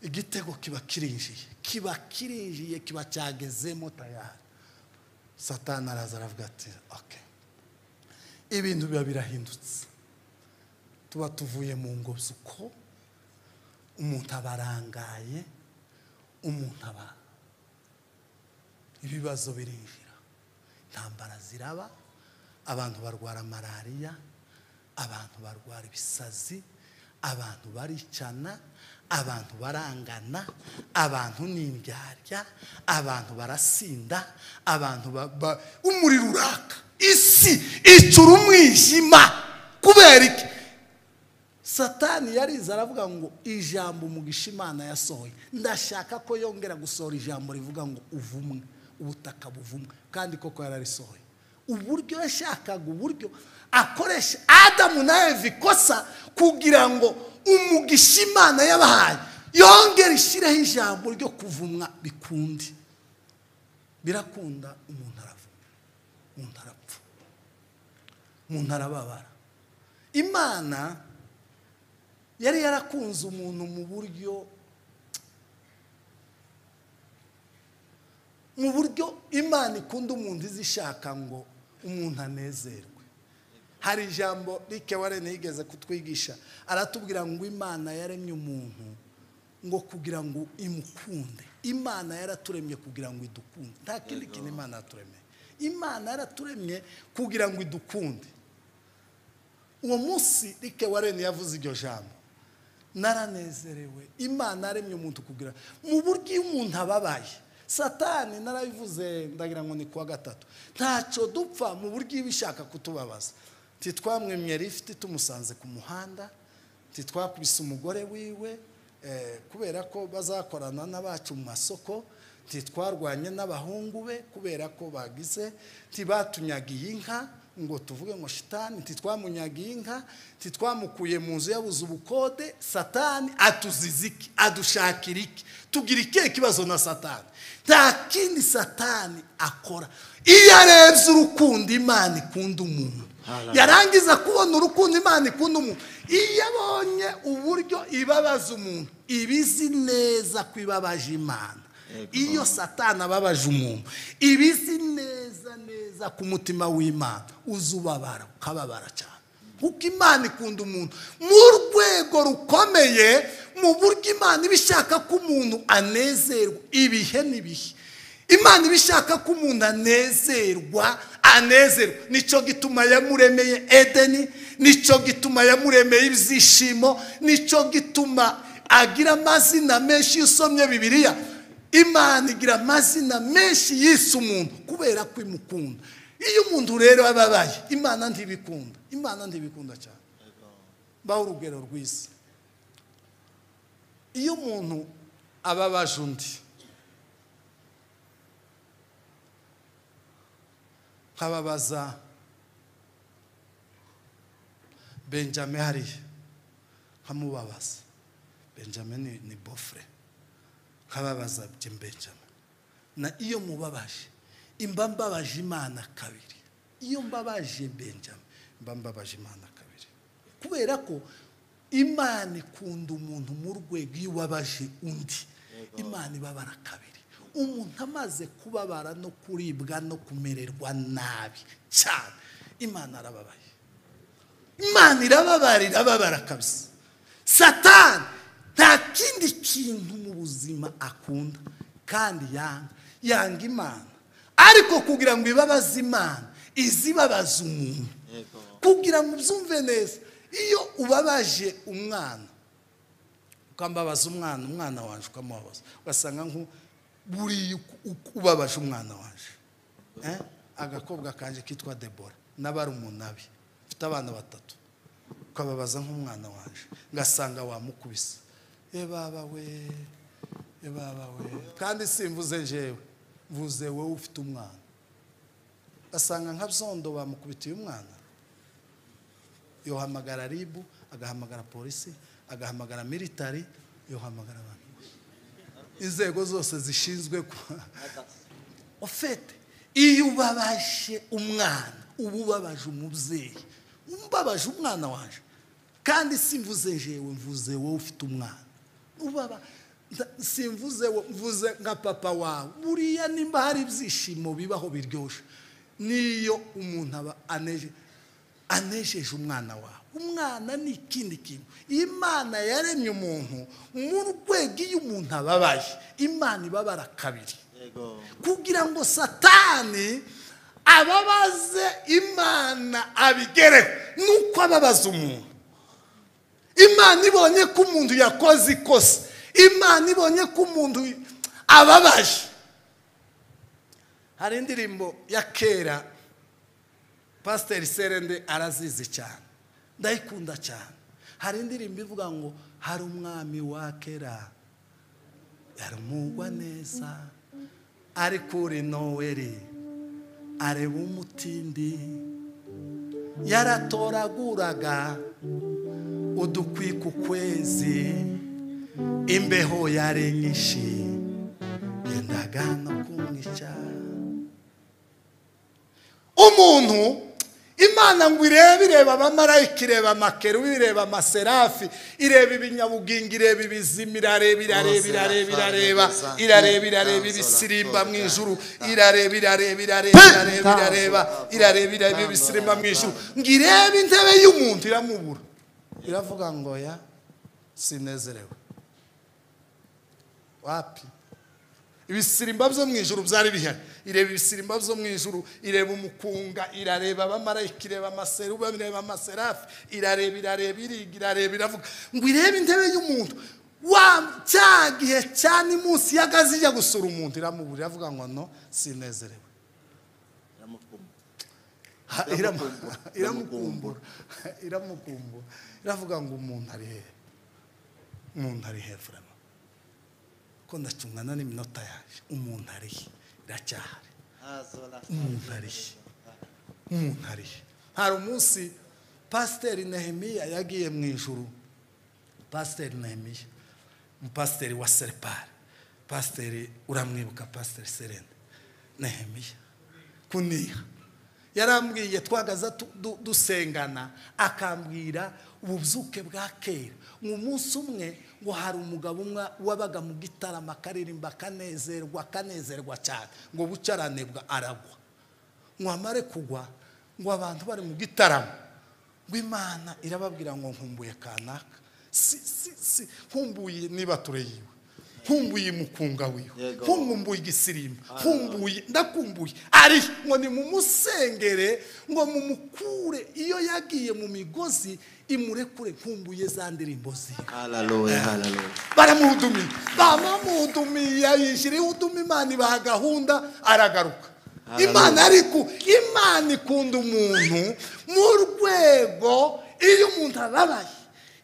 Igitego kiba kirinjiye, kiba kirinjiye, kiba cyagezemo tayari. Satani araza aravuga ati okay, ibintu biba birahindutse, tuba tuvuye mu ngobyi uko umuntu abarangaye, umuntu aba ibibazo birinjira, intambara ziraba, abantu barwara malariya, abantu barwara ibisazi, abantu baricana, abantu barangana, abantu n'indyarya, abantu barasinda, abantu umuriro uraka, isi icura umwijima. Kubera iki? Satani yarize aravuga ngo ijambo umugisha Imana yasohoye, ndashaka ko yongera gusohora ijambo rivuga ngo uvumwe, ubutaka buvumwe. Kandi koko yararisohoye. Uburyo yashakaga uburyo akoresha Adamu na Eva ikosa kugira ngo umugisha Imana yabahaye yongere ishyireho ijambo ryo kuvumwa, bikunde. Birakunda, umuntu aravumwa, umuntu arapfa, umuntu arababara. Imana yari yarakunze umuntu mu buryo Imana ikunda umuntu izishaka ngo umuntu anezerwe. Hari ijambo Rick Warren yigeze kutwigisha, aratubwira ngo Imana yaremye umuntu ngo kugira ngo imukunde. Imana yaraturemye kugira ngo idukunde, nta kindi kintu Imana yaturemye. Imana yaraturemye kugira ngo idukunde. Uwo munsi Rick Warren yavuze iryo jambo, naranezerewe. Imana yaremye umuntu kugira mu buryo iyo umuntu ababaye. Satani narabivuze ndagira ngo ni kuwa gatatu, ntacyo dupfa mu buryo ibishaka kutubabaza. Titwamwemye lift tumusanze ku muhanda, titwakubise umugore wiwe kubera ko bazakorana n'abacu mu masoko, Ntitwarwanye n'abahungu be kubera ko bagize, ntibatunyagiye inka ngo tuvuge ngo shitani, ntitwamunyagiye inka, ntitwamukuye mu nzu yabuze ubukode. Satani atuziza iki? Adushakira iki? Tugira ikihe kibazo na Satani? Nta kindi Satani akora. Iyo arebye urukundo Imana ikunda umuntu, yarangiza kubona urukundo Imana ikunda umuntu, iyo abonye uburyo ibabaza umuntu, ibizi neza ko ibabaje Imana. Iyo Satani ababaje umuntu, ibizi neza neza ku mutima w'Imana uzubabara, ukababara cyane. Kuko Imana ikunda umuntu mu rwego rukomeye, mu buryo Imana iba ishaka ko umuntu anezerwa ibihe n'ibihe. Imana iba ishaka ko umuntu anezerwa, anezerwa. Nicyo gituma yamuremeye Edeni, nicyo gituma yamuremeye ibyishimo, nicyo gituma agira amazina menshi. Iyo usomye Bibiliya, Imana igira amazina menshi yise umuntu kubera ko imukunda. Iyo umuntu rero ababaye, Imana ntibikunda. Imana ntibikunda cyane. Baho urugero rwiza. Iyo umuntu ababaje undi, nkababaza Benjamin hariya, nkamubabaza. Benjamin ni bofre. Nkababaza Benjamin. Na iyo mubabaje, imba mbabaje Imana kabiri. Iyo mbabaje Benjamin, imba mbabaje Imana kabiri. Kubera ko Imana ikunda umuntu mu rwego iyo ubabaje undi, Imana ibabara kabiri. Umuntu amaze kubabara no kuribwa no kumererwa nabi cyane, Imana arababaye. Imana irababara, irababara kabisa. Satani nta kindi kintu mu buzima akunda kandi yanga, yanga Imana. Ariko kugira ngo ibabaze Imana, izibabaza umuntu. Kugira ngo ubyumve neza, iyo ubabaje umwana, ukambabaza umwana, umwana wanje ukamubabaza, ugasanga nko buri ubabaje umwana wanje. Agakobwa kanje kitwa Debora, n'abarumunabi, mfite abana batatu, ukababaza nk'umwana wanje, ngasanga wamukubise. Ebaba we, ebaba we. Kandi simvuze jewe, mvuze wowe ufite umwana. Asanga nka byondo bamukubitiye umwana, yohamagara ribu, agahamagara polisi, agahamagara military, yohamagara abantu. Inzego zose zishinzwe ofete. Iyo ubabaje umwana, uba ubabaje umubyeyi, umbabaje umwana wanje. Kandi simvuze jewe, mvuze wowe ufite umwana. Ubaba simvuze mvuze nka papa wawe. Buriya nimba hari ibyishimo bibaho biryoshe, niyo umuntu aba anejeje umwana wawe. Umwana ni ikindi kintu. Imana yaremye umuntu mu rwego iyo umuntu ababaye, Imana ibabara kabiri. Kugira ngo Satani ababaze Imana abigereho, nuko ababaza umuntu. Imana ibonye ko umuntu yakoze ikosa, Imana ibonye ko umuntu ababaje. Hari indirimbo ya kera Pastor Serende arazizi cyane, ndayikunda cyane. Hari indirimbo ivuga ngo hari umwami wa kera yarumugwa neza, ari kuri Noweli areba umutindi, yaratoraguraga udukwi ku kwezi, imbeho yari nyinshi yendaga no kumwica. Umuntu Imana ngo irebe, ireba abamarayika, ireba amakerubi, ireba amaserafi, ireba ibinyabugingo, ireba ibizima, irareba, irareba, irareba, irareba, irareba, irareba ibisirimba mu ijuru, irareba, irareba, irareba, irareba, irareba, irareba, irareba ibisirimba mu ijuru, ngo irebe intebe y'umuntu iramubura. Iravuga ngo ya sinezerewe. Wapi? Ibisirimba byo mu ijuru byari bihari. Ireba ibisirimba byo mu ijuru, ireba umukunga, irareba abamarayika, ireba amaserubu, ireba amaserafi, irareba, irareba, iriga, irareba, iravuga ngo irebe intebe y'umuntu. Wa cya gihe cyane munsi y'agazi ijya gusura umuntu iramubura, iravuga ngo no sinezerewe. Iramukumbura, iramukumbura, iravuga ngo umuntu ari he? Umuntu ari he vraiment? Ko ndacungana n'iminota yaje. Umuntu ari iracyahari. Umuntu ari. Umuntu ari. Hari umunsi Pasiteri Nehemiya yagiye mu ijuru. Pasiteri Nehemiya, umupasiteri wa Serepari. Pasiteri uramwibuka, Pasiteri Serene Nehemiya kuniha. Yarambwiye twagaza dusengana, akambwira ububyuke bwa kera. Ngo umunsi umwe ngo hari umugabo umwe wabaga mu gitaramo akaririmba akanezerwa akanezerwa cyane, ngo bucaranebwa aragwa. Ngo amare kugwa, ngo abantu bari mu gitaramo, ngo Imana irababwira ngo nkumbuye kanaka, si si si nkumbuye niba tureyiwe, nkumbuye mukunga wiwe, nkumbuye igisirimba, nkumbuye ndakumbuye ari ngo ni mumusengere, ngo mumukure iyo yagiye mu migozi imurekure, nkumbuye za ndirimbo ziwe. Haleluya, haleluya. Baramuhudumiye, bamamuhudumiye, yishyira ihuduma, Imana ibaha gahunda, aragaruka. Imana ariko Imana ikunda umuntu mu rwego iyo umuntu ababaye.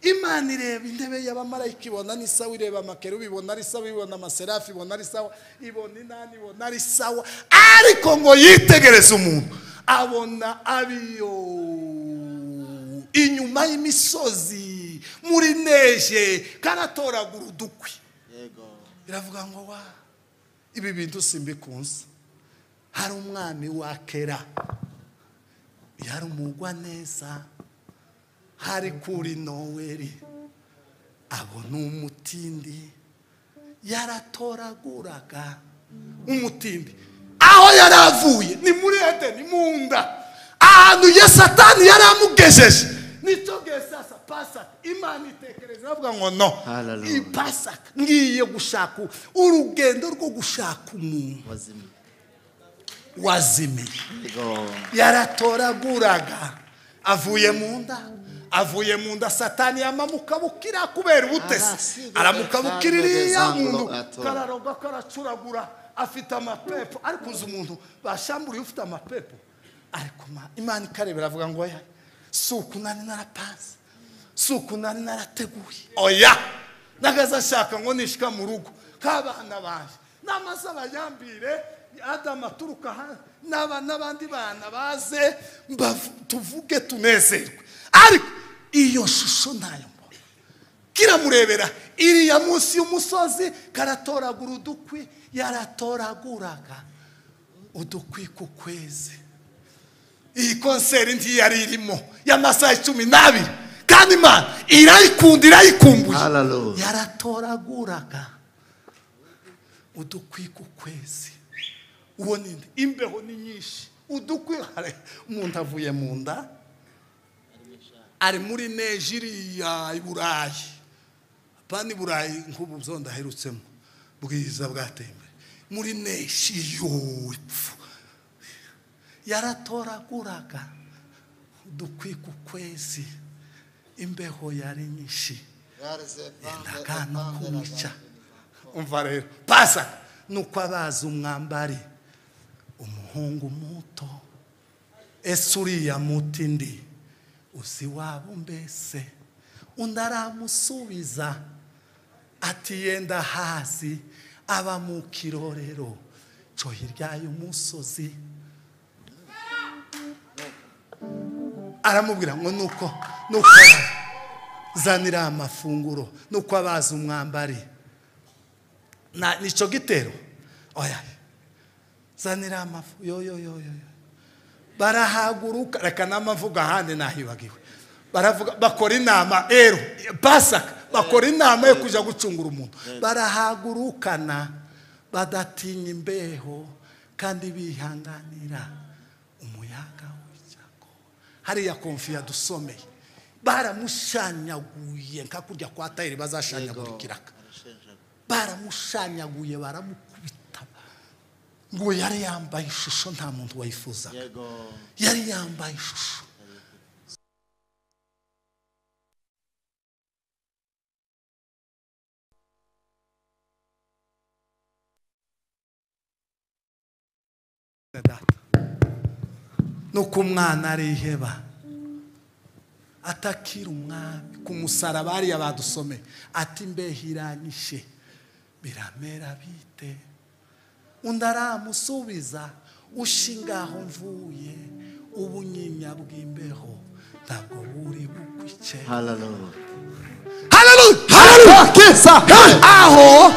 Imana ireba intebe y'abamarayika ibona ni sawa, ireba amakerubi ibona ari sawa, ibona amaserafi ibona ari sawa, ibona inani ibona ari sawa, ariko ngo yitegereze umuntu abona abiyo inyuma y'imisozi muri neje karatoragura udukwi. Yego. Iravuga ngo wa ibi bintu simbikunze. Hari umwami wa kera yari umugwa neza, hari kuri Noweli abona umutindi yaratoraguraga umutindi. Aho yaravuye ni muri Edeni mu nda, ahantu ya Satani yaramugejeje. Nicyo gihe sasa Pasaka Imana itekereza avuga ngo no, Pasaka ngiye gushaka urugendo rwo gushaka umuntu wazimiye. Yaratoraguraga avuye mu nda, avuye mu nda Satani yamamukabukira kubera ubutesi, aramukabukira iriya muntu kararoga karacuragura, afite amapepo. Ariko uzi umuntu bashamburiye ufite amapepo, ariko Imana ikarebera avuga ngo oya, si uku nari narapanze, si uku nari narateguye, oya nagaza ashaka ngo nishika mu rugo k'abana banje n'amaze abayambire Adamu aturuka n'abandi bana baze tuvuge tunezerwe. Ariko iyo shusho ntayo mbona. Kiramurebera iriya munsi y'umusozi karatoragura udukwi, yaratoraguraga udukwi ku kwezi. Iyi konseri ntiyari irimo y'amasaha 12, kandi Imana irayikunda irayikumbuye. Yaratoraguraga udukwi ku kwezi. Uwo ninde? Imbeho ni nyinshi, udukwi. Umuntu avuye mu nda ari muri Nigeria i Burayi, apana i Burayi nk'ubu byo ndaherutsemo bwiza bwatembe, muri neji yopfu yaratoraguraga udukwi ku kwezi. Imbeho yari nyinshi, yendaga no kumwica. Umva rero Pasaka nuko abaza umwambari, umuhungu muto, ese uriya mutindi uzi wabo mbese? Undi aramusubiza ati yenda hasi aba mu kirorero cyo hirya y'umusozi. Aramubwira ngo nuko zanira amafunguro, nuko abaza umwambari na nico gitero, oya zanira amafu yo yo yo yo. Barahaguruka, reka namavuga ahandi nahibagiwe. Baravuga bakora inama ero Pasaka, bakora inama yo kuja gucungura umuntu. Barahagurukana badatinya imbeho kandi bihanganira umuyaga w'icyago. Hariya konfiya dusomeye baramushanyaguye nka kurya kwa tayiri bazashanyagurikiraka. Baramushanyaguye baramukubita. Ngo yari yambaye ishusho nta muntu wayifuzaga. Yari yambaye ishusho. Nuko umwana ariheba atakira umwami ku musaraba. Hariya badusome ati imbeho iranyishe, Biramera bite? Undi aramusubiza, ushingaho mvuye ubunyinya bw'imbeho ntabwo buri bukwice. Hallelujah. Hallelujah. Hallelujah. Aho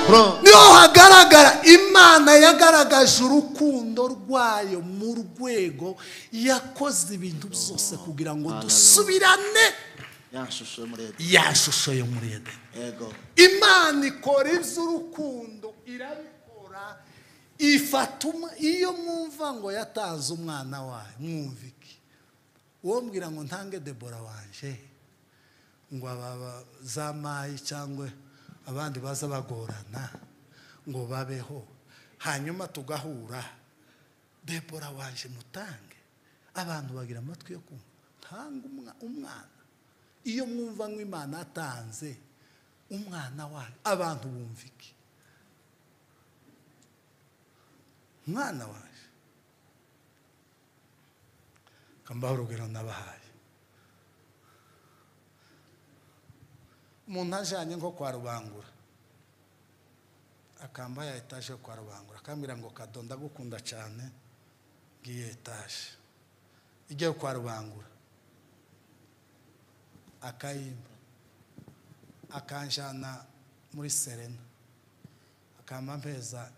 niho hagaragara Imana yagaragaje urukundo rwayo mu rwego yakoze ibintu byose kugira ngo dusubirane ya shusho yo muri Edeni. Yego. Imana ikora iby'urukundo, irabikora, ifata iyo mwumva ngo yatanze umwana wayo, mwumva iki? Uwo mbwira ngo ntange Debora wanje ngo aba zamayi cyangwa abandi baza bagorana ngo babeho, hanyuma tugahura, Debora wanje mutange. Abantu bagira amatwi yo kumva, tanga umwana. Iyo mwumva ngo Imana atanze umwana wayo, abantu bumva iki? Umwana waje. Kambaho urugero nabahaye. Umuntu ajanye nko kwa Rubangura, akamba ya etaje kwa Rubangura, akambwira ngo Kado ndagukunda cyane, ngiye etaje ijye kwa Rubangura, akayimba, akanjana muri Serena, akamba mpeza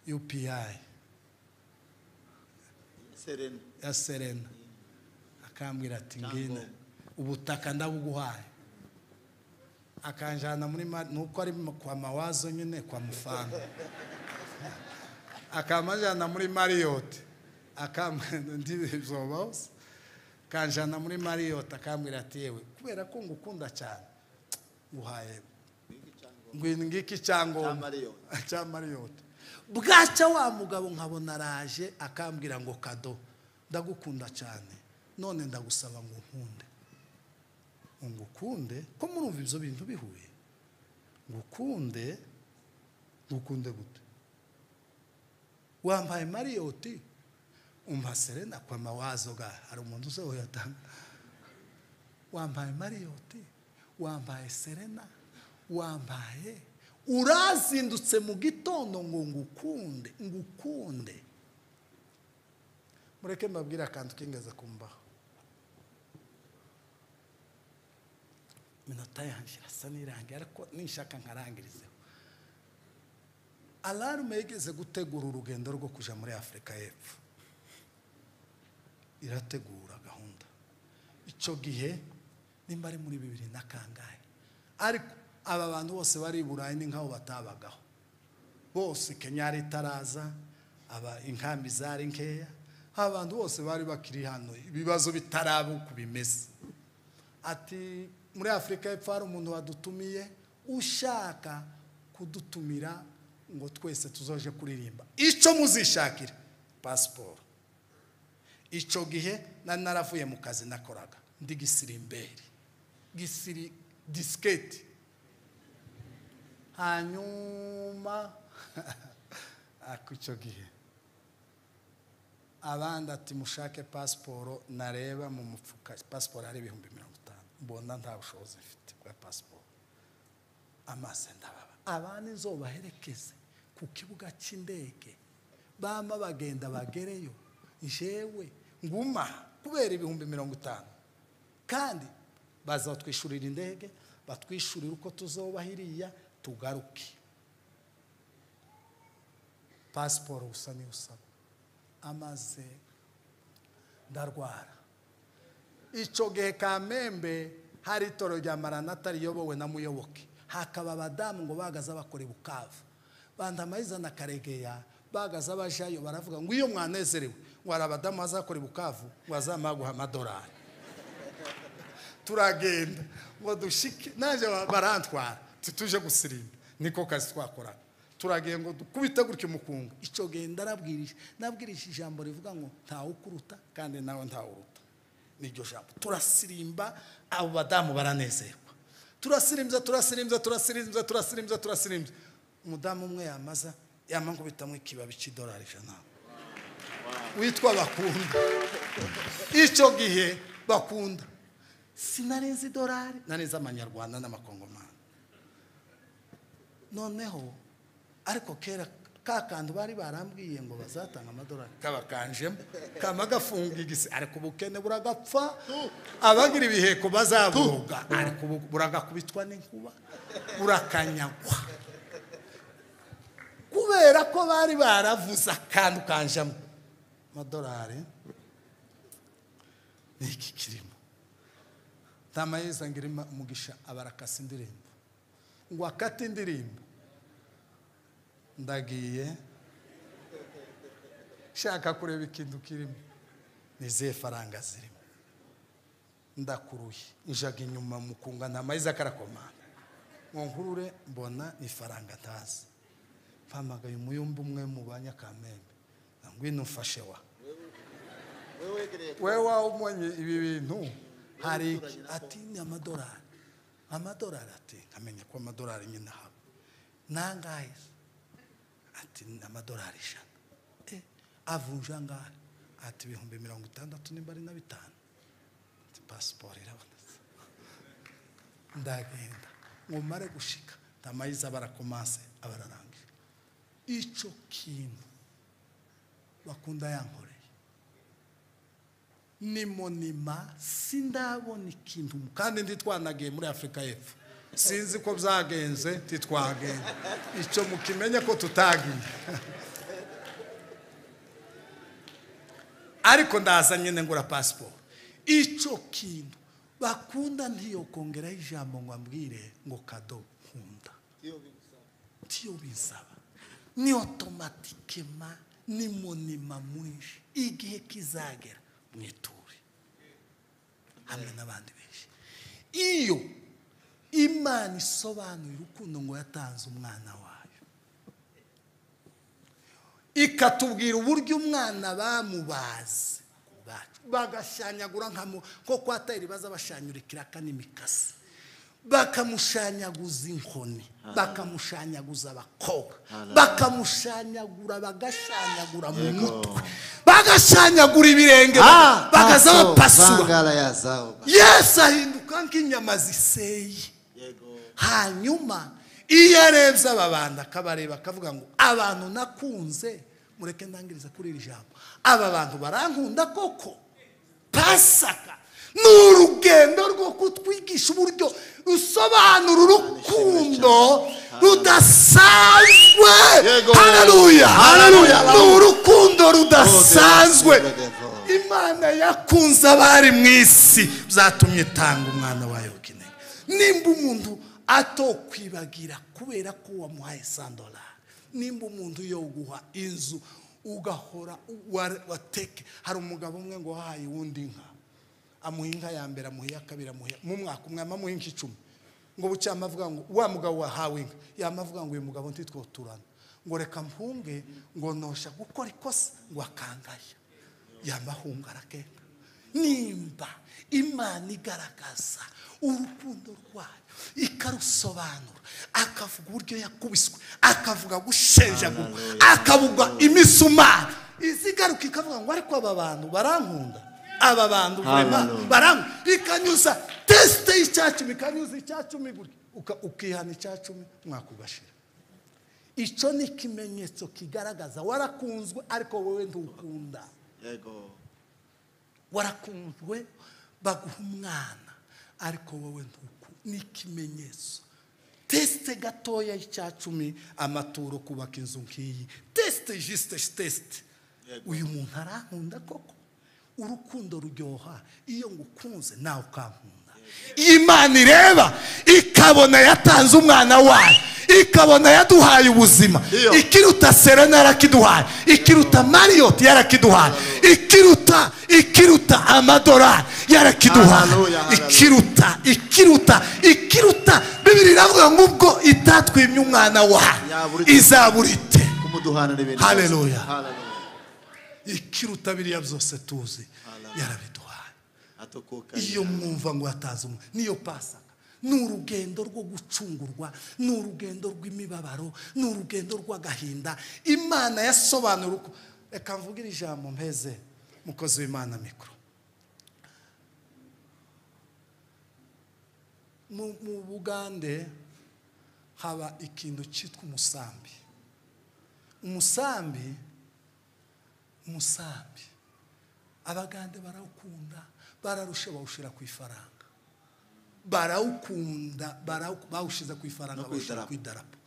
UPI Serena ya Serena, akambwira ati ngine ubutaka ndabuguhaye, akanjana muri nuko ari kwa Mawazo nyine kwa Mufanga, akamajana muri Marriott, akambizobaho, kanjana muri Marriott, akambwira ati yewe kubera ko ngukunda cyane nguhaye ngiki cyangombwa cya Marriott. Bwacya wa mugabo nkabona araje akambwira ngo Kado ndagukunda cyane, none ndagusaba ngo nkunde. Ngukunde ko murumva ibyo bintu bihuye? Ngukunde, ngukunde gute? Wampaye Marriott, umpa Serena kwa Mawazo ga, hari umuntu uze uyatanga. Wampaye Marriott, wampaye Serena, wampaye, urazindutse mu gitondo ngo ngukunde, ngukunde. Mureke mbabwire akantu kingeze kumbaho. Minota yanjye irasa n'irangiye, ariko nishaka nkarangirizeho. Alarme yigeze gutegura urugendo rwo kuja muri Afrika y'Epfo, irategura gahunda. Icyo gihe nimba ari muri 2000 na kangahe, ariko aba bantu bose bari i Burayi ni nkaho batabagaho bose. Kenya yari itaraza, aba inkambi zari nkeya, abantu bose bari bakiri hano, ibibazo bitaraba uko bimeze. Ati muri Afrika y'Epfo hari umuntu wadutumiye ushaka kudutumira ngo twese tuzoje kuririmba, icyo muzishakira pasiporo. Icyo gihe nari naravuye mu kazi nakoraga ndi gisirimberi, gisiri disiketi. Hanyuma ako icyo gihe abandi ati mushake pasiporo, nareba mu mufuka pasiporo ari 50,000, mbona nta bushobozi mfite bwa pasiporo. Amaze ndababa abandi nzobaherekeze ku kibuga cy'indege, bama bagenda bagereyo, jewe nguma kubera 50,000, kandi bazatwishurira indege, batwishurira uko tuzoba hiriya tugaruke. Pasiporo gusa niyo usaba. Amaze ndarwara. Icyo gihe Kamembe hari itorero rya Maranatha riyobowe na Muyoboke, hakaba abadamu ngo bagaza bakora Bukavu, Bandamayiza na Karegeya bagaza bajayo, baravuga ngo iyo mwanezerewe ngo hari abadamu bazakora Bukavu ngo azamaguha amadolari. Turagenda ngo dushike, naje barantwara tuje gusirimba, niko kazi twakora. Turagiye ngo dukubite gutyo umukungu. Icyo gihe ndarabwirije, nabwirije ijambo rivuga ngo ntawe ukuruta kandi nawe ntawe uruta. Niryo jambo. Turasirimba, abo badamu baranezerwa. Turasirimbya, turasirimbya, turasirimbya, turasirimbya, turasirimbya. Umudamu umwe yamaza yamankubita mu ikibabi cy'idolari 100. Witwa Bakunda. Icyo gihe Bakunda sinarenze idolari, narenze amanyarwanda n'amakongomani. Noneho ariko kera ka kantu bari barambwiye ngo bazatanga amadolari kabakanjemo kama gafunga igisi, ariko ubukene buragapfa, abagira ibiheko bazabuga, ariko buragakubitwa n'inkuba, burakanyagwa. Kubera ko bari baravuze akantu kanjemo amadolari niki kirimo. Tamayeza ngirima umugisha abarakasa indirimbo ngo akate indirimbo, ndagiye shaka kureba ikintu kirimo, nizihe faranga zirimo, ndakuruye njaga inyuma mukunga Ntamayiza karakomanda ngo nkurure, mbona ni faranga ntazi. Mpamagaye umuyumba umwe mu banyakamembe, ngwino mfashe wa wewe umonye ibi bintu hari ati ni amadolari, amadolari ati nkamenya ko amadolari nyine haba nangahe, ati amadolari 100, avunja ngahe, ati 60,000 nimba ari na 5, ati passport irabonetse. Ndagenda ngo mare gushika Tamayiza barakomanse abararangira. Ico kintu bakunda yankoreye ni monima, sindabona ikintu kandi nditwanagiye muri Afrika y'Epfo, sinzi ko byagenze, titwagenda icyo mukimenye ko tutagiye. Ariko ndaza nyine ngura passport. Icyo kintu bakunda ntiyo kongera ijambo ngo ambwire ngo kado nkunda, tiyo bisaba ni automatikema, ni monima mwinshi. Igihe kizagera mwiture hamwe n'abandi benshi. Iyo Imana isobanuye urukundo ngo yatanze umwana wayo, ikatubwira uburyo umwana bamubaze bagashanyagura nko kwa tayiri baza bashanyura ikiraka n'imikasi, bakamushanyaguza inkoni, bakamushanyaguza abakobwa, bakamushanyagura, bagashanyagura mu mutwe, bagashanyagura ibirenge, bagaza bapasura. Yesu ahinduka nk'inyama ziseye. Hanyuma iyo arebye aba bantu akabareba akavuga ngo abantu nakunze, mureke ndangiriza kuri iri jambo, aba bantu barankunda koko. Pasaka ni urugendo rwo kutwigisha uburyo rusobanura urukundo rudasanzwe. Haleluya, haleluya! Ni urukundo rudasanzwe. Imana yakunze abari mu isi byatumye itanga umwana wayo w'ikinege. Nimba umuntu atokwibagira kubera ko wamuhaye $100, nimba umuntu yoguha inzu ugahora wateke. Hari umugabo umwe ngo wahaye uwundi inka, amuha inka ya mbere, amuha iya kabiri, amuha mu mwaka umwe amuha inka 10. Ngo bucyama avuga ngo wa mugabo wahawe inka, yamavuga ngo uyu mugabo ntitwoturana, ngo reka mpunge, ngo nosha gukora ikosa, ngo akangaya, yamahunga arakenda. Nimba Imana igaragaza urukundo rwayo ikarusobanura, akavuga uburyo yakubiswe, akavuga gushenjagurwa, akavuga imisumari, izigaruka ikavuga ngo ariko aba bantu barankunda, aba bantu barankunda, ikanyuza teste y'icya-10, ikanyuza icya-10 gutya, ukihana icya-10 umwaka ugashira. Icyo ni ikimenyetso kigaragaza warakunzwe, ariko wowe ntukunda. Yego, warakunzwe baguha umwana, ariko wowe ntuku. Ni ikimenyetso. Teste gatoya y'icya-10, amaturo, kubaka inzu nk'iyi, teste juste teste. Uyu muntu arankunda koko. Urukundo ruryoha iyo ngukunze nawe ukankunda. Imana ireba ikabona yatanze umwana wayo, ikabona yaduhaye ubuzima, ikiruta Serena yarakiduhaye, ikiruta Marriott yarakiduhaye, ikiruta amadolari yarakiduhaye, ikiruta ikiruta ikiruta. Bibiri iravuga ngo ubwo itatwimye umwana wayo izabura ite Haleluya. Ikiruta biriya byose tuzi yarabiduhaye. Iyo mwumva ngo yatanze umwana, niyo Pasaka. Ni urugendo rwo gucungurwa, ni urugendo rw'imibabaro, ni urugendo rw'agahinda. Imana yasobanura uko. Reka mvugire ijambo mpeze mukozi w'Imana mikoro. Mu Bugande Haba ikintu cyitwa umusambi. Umusambi abagande barawukunda, bararusha bawushira ku ifaranga. Barawukunda, bawushiza ku ifaranga, bawushira ku idarapo.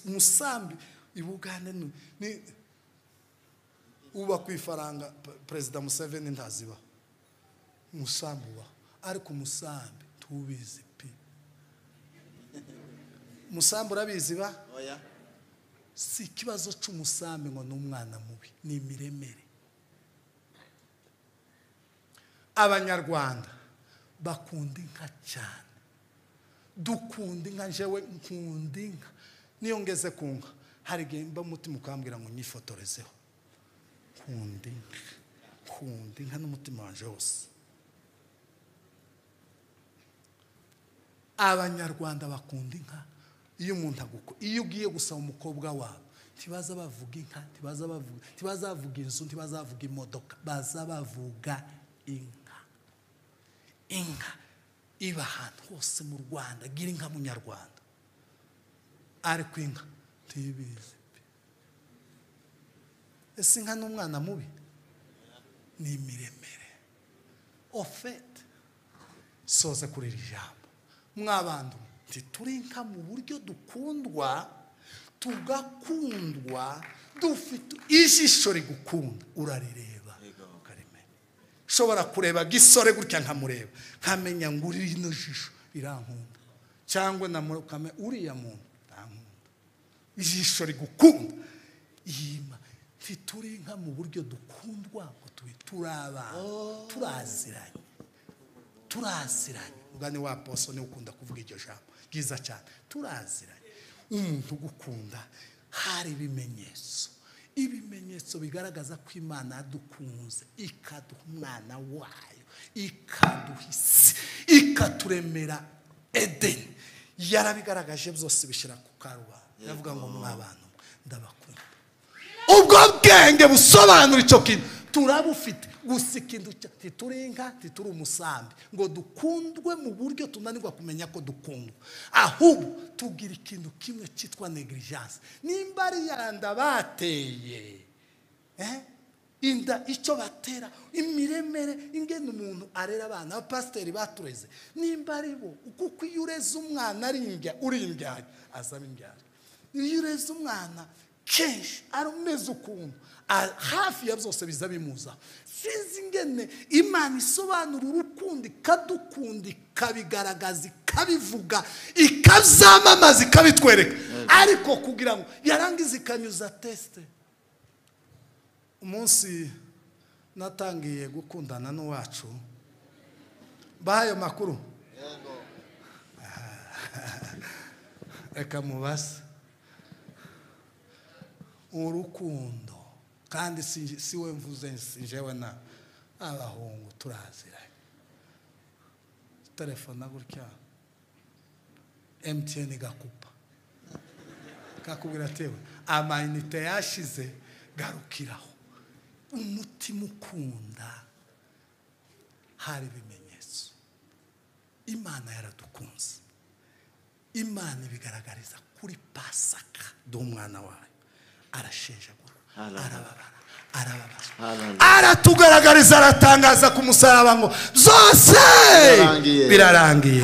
Umusambi i Bugande ni uba ku ifaranga. Perezida Museveni ntaziba umusambi uba, ariko umusambi tubizi pi. Umusambi urabizi ba? Oya. Si ikibazo cy'umusambi ngo n'umwana mubi, ni imiremere. Abanyarwanda bakunda inka cyane, dukunda inka. Njyewe nkunda inka, niyo ngeze ku nka hari igihe mba umutima ukambwira ngo nyifotorezeho. Nkunda inka, nkunda inka n'umutima wanje wose. Abanyarwanda bakunda inka. Iyo umuntu iyo ugiye gusaba umukobwa wabo, ntibaza bavuga inka, ntibazavuga inzu, ntibazavuga imodoka, baza bavuga inka. Inka iba ahantu hose mu Rwanda, gira inka munyarwanda. Ariko inka ntibizi. Ese inka n'umwana mubi? Ni imiremere. Ofete soza kuri iri jambo, mwabantu turi inka mu buryo dukundwa, tugakundwa dufite ijisho rigukunda, urarireba ukarimenya. Ushobora kureba gisore gutya nkamureba nkamenya ngo uri rino jisho rirankunda, cyangwa namukame uriya muntu ntankunda. Ijisho rigukunda yima. Turi inka mu buryo dukundwa, ngo tube turi abantu, turaziranye, turaziranye. Ugani wa aposo ni ukunda kuvuga iryo jambo ryiza cyane, turaziranye. Umuntu ugukunda hari ibimenyetso, ibimenyetso bigaragaza ko Imana yadukunze, ikaduha umwana wayo, ikaduha isi, ikaturemera Edeni. Yarabigaragaje byose, bishyira ku karubanda. Yavuga ngo mwabantu ndabakunda. Ubwo bwenge busobanura icyo kintu turabufite. Gusa ikintu tituri inka, tituri umusambi ngo dukundwe mu buryo tunanirwa kumenya ko dukundwa, ahubwo tugira ikintu kimwe cyitwa negligence. Nimba ari yanda bateye inda, icyo batera imiremere, ingene umuntu arera abana, abapasiteri batureze, nimba ari bo, kuko iyo ureze umwana ari indya, uri indyarya azaba indyarya. Iyo ureze umwana kenshi arumeze ukuntu, hafi ya byose biza bimuza. Sinzi ingene Imana isobanura urukundo, ikadukunda, ikabigaragaza, ikabivuga, ikabyamamaza, ikabitwereka, ariko kugira ngo yarangize ikanyuza teste. Umunsi natangiye gukundana n'uwacu, bahaye makuru, reka mubase urukundo. Kandi si we mvuze, njyewe na abahungu turaziranye. Telefona gutya MTN igakupa, kakubwira atewe amayinite yashize, garukiraho. Umutima ukunda, hari ibimenyetso. Imana yaradukunze, Imana ibigaragariza kuri Pasaka duha umwana wayo, arashenjagura, arababara, arababazwa, aratugaragariza, aratangaza ku musaraba ngo zose birarangiye.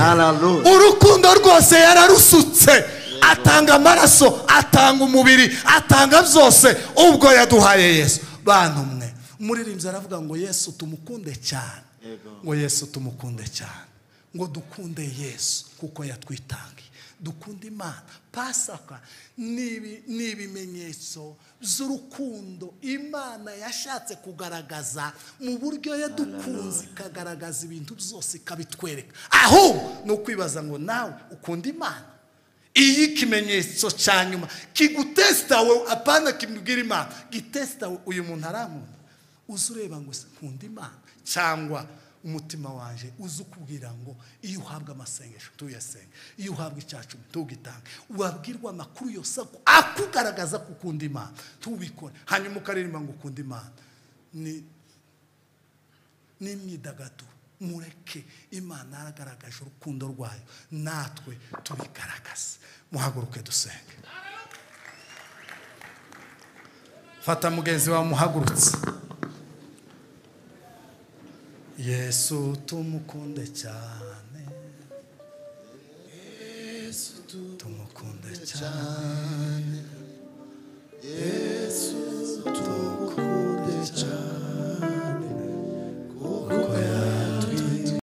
Urukundo rwose yararusutse, atanga amaraso, atanga umubiri, atanga byose ubwo yaduhaye Yesu. Bantu mwe, umuririmbyi aravuga ngo Yesu tumukunde cyane, ngo Yesu tumukunde cyane, ngo dukunde Yesu kuko yatwitangiye, dukunde Imana. Pasaka ni ibimenyetso by'urukundo Imana yashatse kugaragaza mu buryo yadukunze, ikagaragaza ibintu byose ikabitwereka. Ahubwo ni ukwibaza ngo nawe ukunda Imana. Iyi kimenyetso cya nyuma kigutesta wowe, apana kimubwira Imana, gitesta uyu muntu arankunda. Uzi ureba ngo nkunda Imana, cyangwa umutima wanje uzi ukubwira ngo iyo uhabwa amasengesho tuyasenga, iyo uhabwa icyacu tugitange, wabwirwa amakuru yose akugaragaza ko ukunda Imana tubikore, hanyuma ukaririmba ngo ukunda Imana. Ni imyidagaduro. Mureke Imana yaragaragaje urukundo rwayo, natwe tubigaragaze. Muhaguruke dusenge. Fata mugenzi wawe muhagurutse. Yesu tumukunde cyane, Yesu tumukunde cyane.